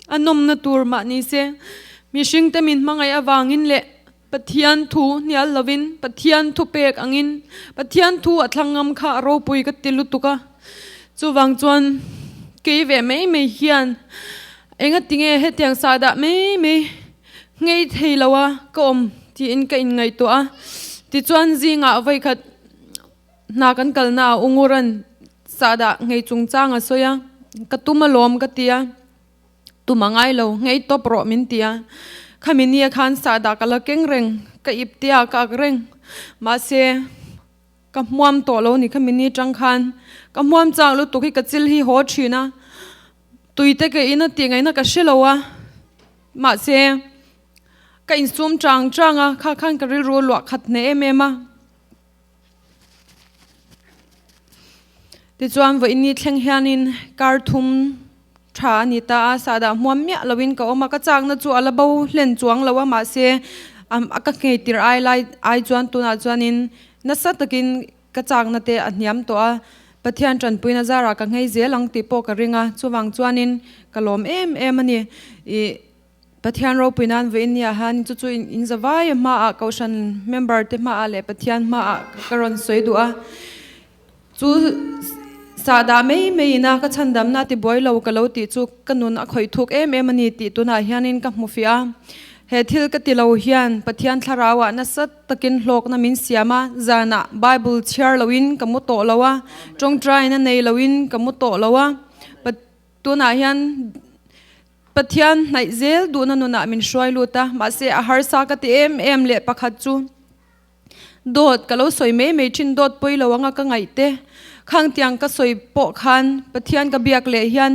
A nawmna tur mah ni se, mihringte min hmangaih avangin leh Pathian thu hnial lovin, Pathian thu pek angin, Pathian thu a thlang ngam kha a ropui ka ti lutuk a. Chuvang chuan kei ve mai mai hian engatinge hetiang sahdah mai mai ngei thei lo a ka awm tiin ka inngaihtuah a. Tichuan zingah vawikhat Hna kan kalna ah Unguran sahdah ngei chungchang a sawi a, ka tum alawm ka ti a, tum a ngai lo, ngei tawp rawh min ti a. Khami nia khan sahdah ka la keng reng, ka ip tia ka ak reng. Mahse, ka hmuam tawh lo ni khami ni tang khan, ka hmuam chang lutuk hi ka chil hi haw thin a, tuite ke in a tih ngaihna ka hre lo a, mahse, ka insum chang chang a, kha khan ka rilru a luah khat hneh em em a. Tichuan vawiin ni thleng hianin kar thum tha a ni ta a, sahdah hmuam miah loin ka awm a, ka chakna chu a la bo hlen chuang lo a, mahse a ka nghei tir ai lai ai chuan tunah chuanin nasa takin ka chakna te a hniam tawh a, Pathian tanpuina zarah ka nghei zel ang tih pawh ka ring a, chuvang chuanin ka lawm em em a ni. Ih. Pathian ropui nan vawiin nia han chu chu in zavai a hmaah Kohhran member te hmaah leh Pathian hmaah ka rawn sawi duh a, chu sahdah mai mai ina ka chhandamna ti buai lo ka lo tih chu ka nun a khawih thuk em em a ni tih tunah hianin ka hmu fiah a, he thil ka ti lo hian Pathian thlarauah nasa takin hlawkna min siam a, zanah Bible chhiar loin ka mu tawh lo a, tawngtaina nei loin ka mu tawh lo a, tunah hian. Pathian hnaih zel duhna nunah min hruai lut a, mahse a harsa ka ti em em leh pakhat chu dawt ka lo sawi mai mai thin, dawt pawi lo anga ka ngaih te khang tiang ka sawi pawh khan Pathian ka biak leh hian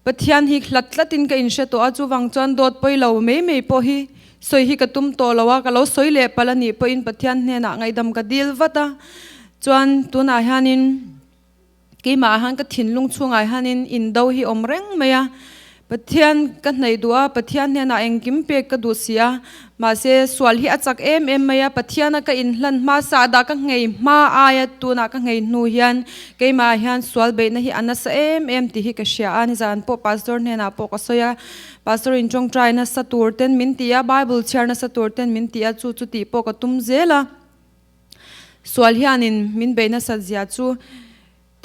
Pathian hi hlat tlatin ka inhre tawh a, chuvang chuan dawt pawi lo mai mai pawh hi sawi hi ka tum tawh lo a, ka lo sawi leh palh a nih pawhin Pathian hnenah ngaihdam ka dil vat a, chuan tunah hianin. Keimah ah hian ka thinlung chhungah hianin indo hi awm reng mai a, Pathian ka hnaih duh a, Pathian hnenah engkim pek ka duh si a, mahse sual hi a chak em em mai a, Pathiana ka inhlan hma sahdah ka nghei hma aia tunah ka nghei hnu hian keimah ah hian sual beihna hi a nasa em em tih hi ka hria a, nizan pawh Pastor hnenah pawh ka sawi a, Pastor in tawngtai nasa tur ten min ti a, Bible chhiar nasa tur ten min ti a, chu chu tih pawh ka tum zel a. Sual hianin min beih nasat zia chu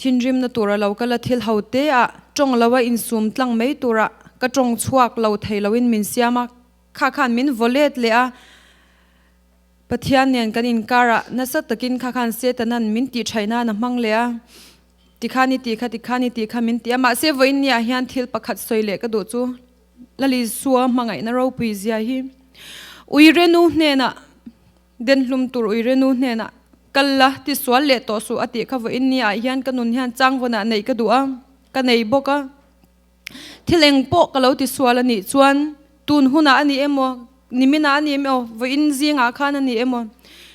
thinrimna tura lo kal a thil ho te ah tawng lo a insum tlang mai tura ka tawng chhuak lo thei loin min siam a, kha khan min vaw let leh a, Pathian nen kan inkarah nasa takin kha khan Setanan min tih thaih nan a hmang leh a, tikhan i tih kha tikhan i tih kha min ti a, mahse vawiin niah hian thil pakhat sawi leh ka duh chu Lalisua hmangaihna ropui zia hi Uirenu hnenah Denhlum tur uirenu hnenah kal la, ti sual leh tawh suh a tih kha vawiin ni ah hian ka nun hian changvawnah neih ka duh a, ka nei bawk a. Thil eng pawh ka lo ti sual a nih chuan tun hunah a ni emaw, Niminah a ni em aw, vawiin zingah khan a ni em aw,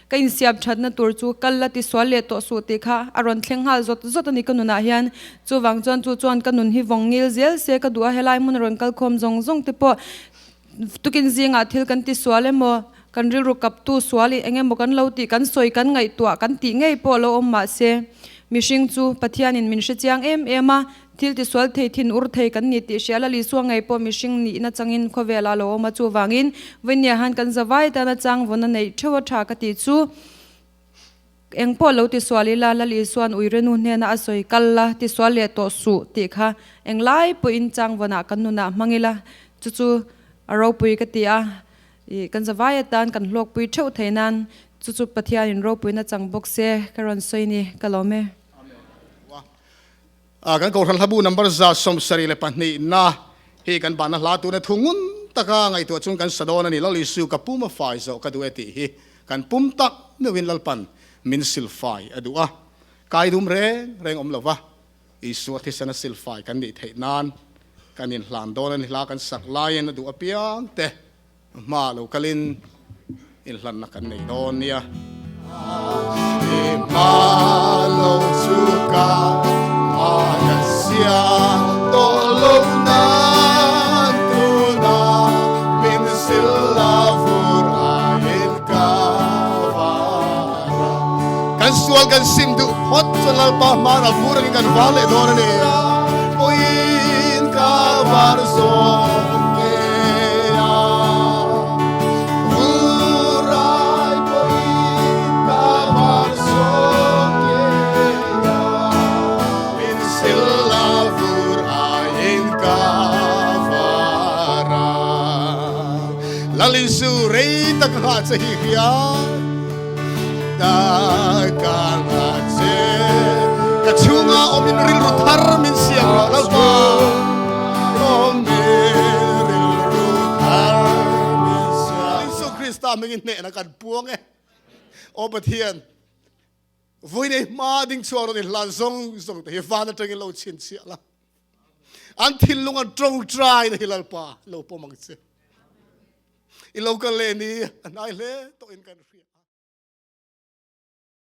ka insiam thatna tur chu kal la ti sual leh tawh suh tih kha a rawn thleng nghal zawt zawt a ni ka nunah hian. Chuvang chuan chu chuan ka nun hi vawng ngil zel se ka duh a, helai hmun a rawn kal khawm zawng zawng te pawh tukin zingah thil kan ti sual emaw, kan rilru kaptu sual eng emaw kan lo tih kan sawi kan ngaihtuah kan tih ngei pawh lo awm mahse mihring chu Pathianin min hrechiang em em a, Thil tisual thei thin ur thei kan ni tih hria la Lisua ngei pawh mihring nihna changin khawvel ah lo awm a, chuvangin Vainia han kan zavai tana chang vawn a neih theuh a tha ka tih chu eng pawh lo tisual ila Lal Isua'n uirenu hnena a sawi kal la tisual leh tawh suh tih kha englai pawhin chang vawnah kan nunah hmang ila chu chu a ropui ka ti a, ih kan zavai atan kan hlawkpui theuh thei nan chu chu Pathianin ropuina chang bawk se ka rawn sawi ni ka lawm e. Kan Kohhran Hlabu number 72 na hi kan bahna hla tuna thu ngun taka ngaihtuah chung kan sa dawn a ni. Lal Isu ka pum a fai zawh ka duh e tih hi kan pum tak meuhin Lalpan min silfai a duh a. Kai dum reng reng awm lova Isua thisen a silfai kan nih theih nan kan inhlan dawn a ni. Hla kan sak laiin a duh apiang te Hma lo kalin inhlanna kan nei dawn nia. Hma lo chu ka hma siam tawh lo nan tuna min sil la vur aiin ka vara. Kan sual kan sim duh phawt chuan Lalpa hmaan a vur angin kan var leh dawn a ni. Puiin ka var zawk nge a, Vurai puiin ka var zawk nge a, Min sil la vur aiin ka var a. Lal Isu rei tak a nghah che hi hria. Ta ka nga che ka chhunga awmin rilru thar min siam rawh Lalpa awmin rilru thar min siam Isu Krista mingin hnehna kan puang e Aw Pathian vui nei hma ding chhuak rawn inhlan zawng zawng te hi van atangin lo chhinchhiah la an thinlung an tawngtai na hi Lalpa lo pawm ang che I lo kal leh ni a hnai hle tawhin kan hria.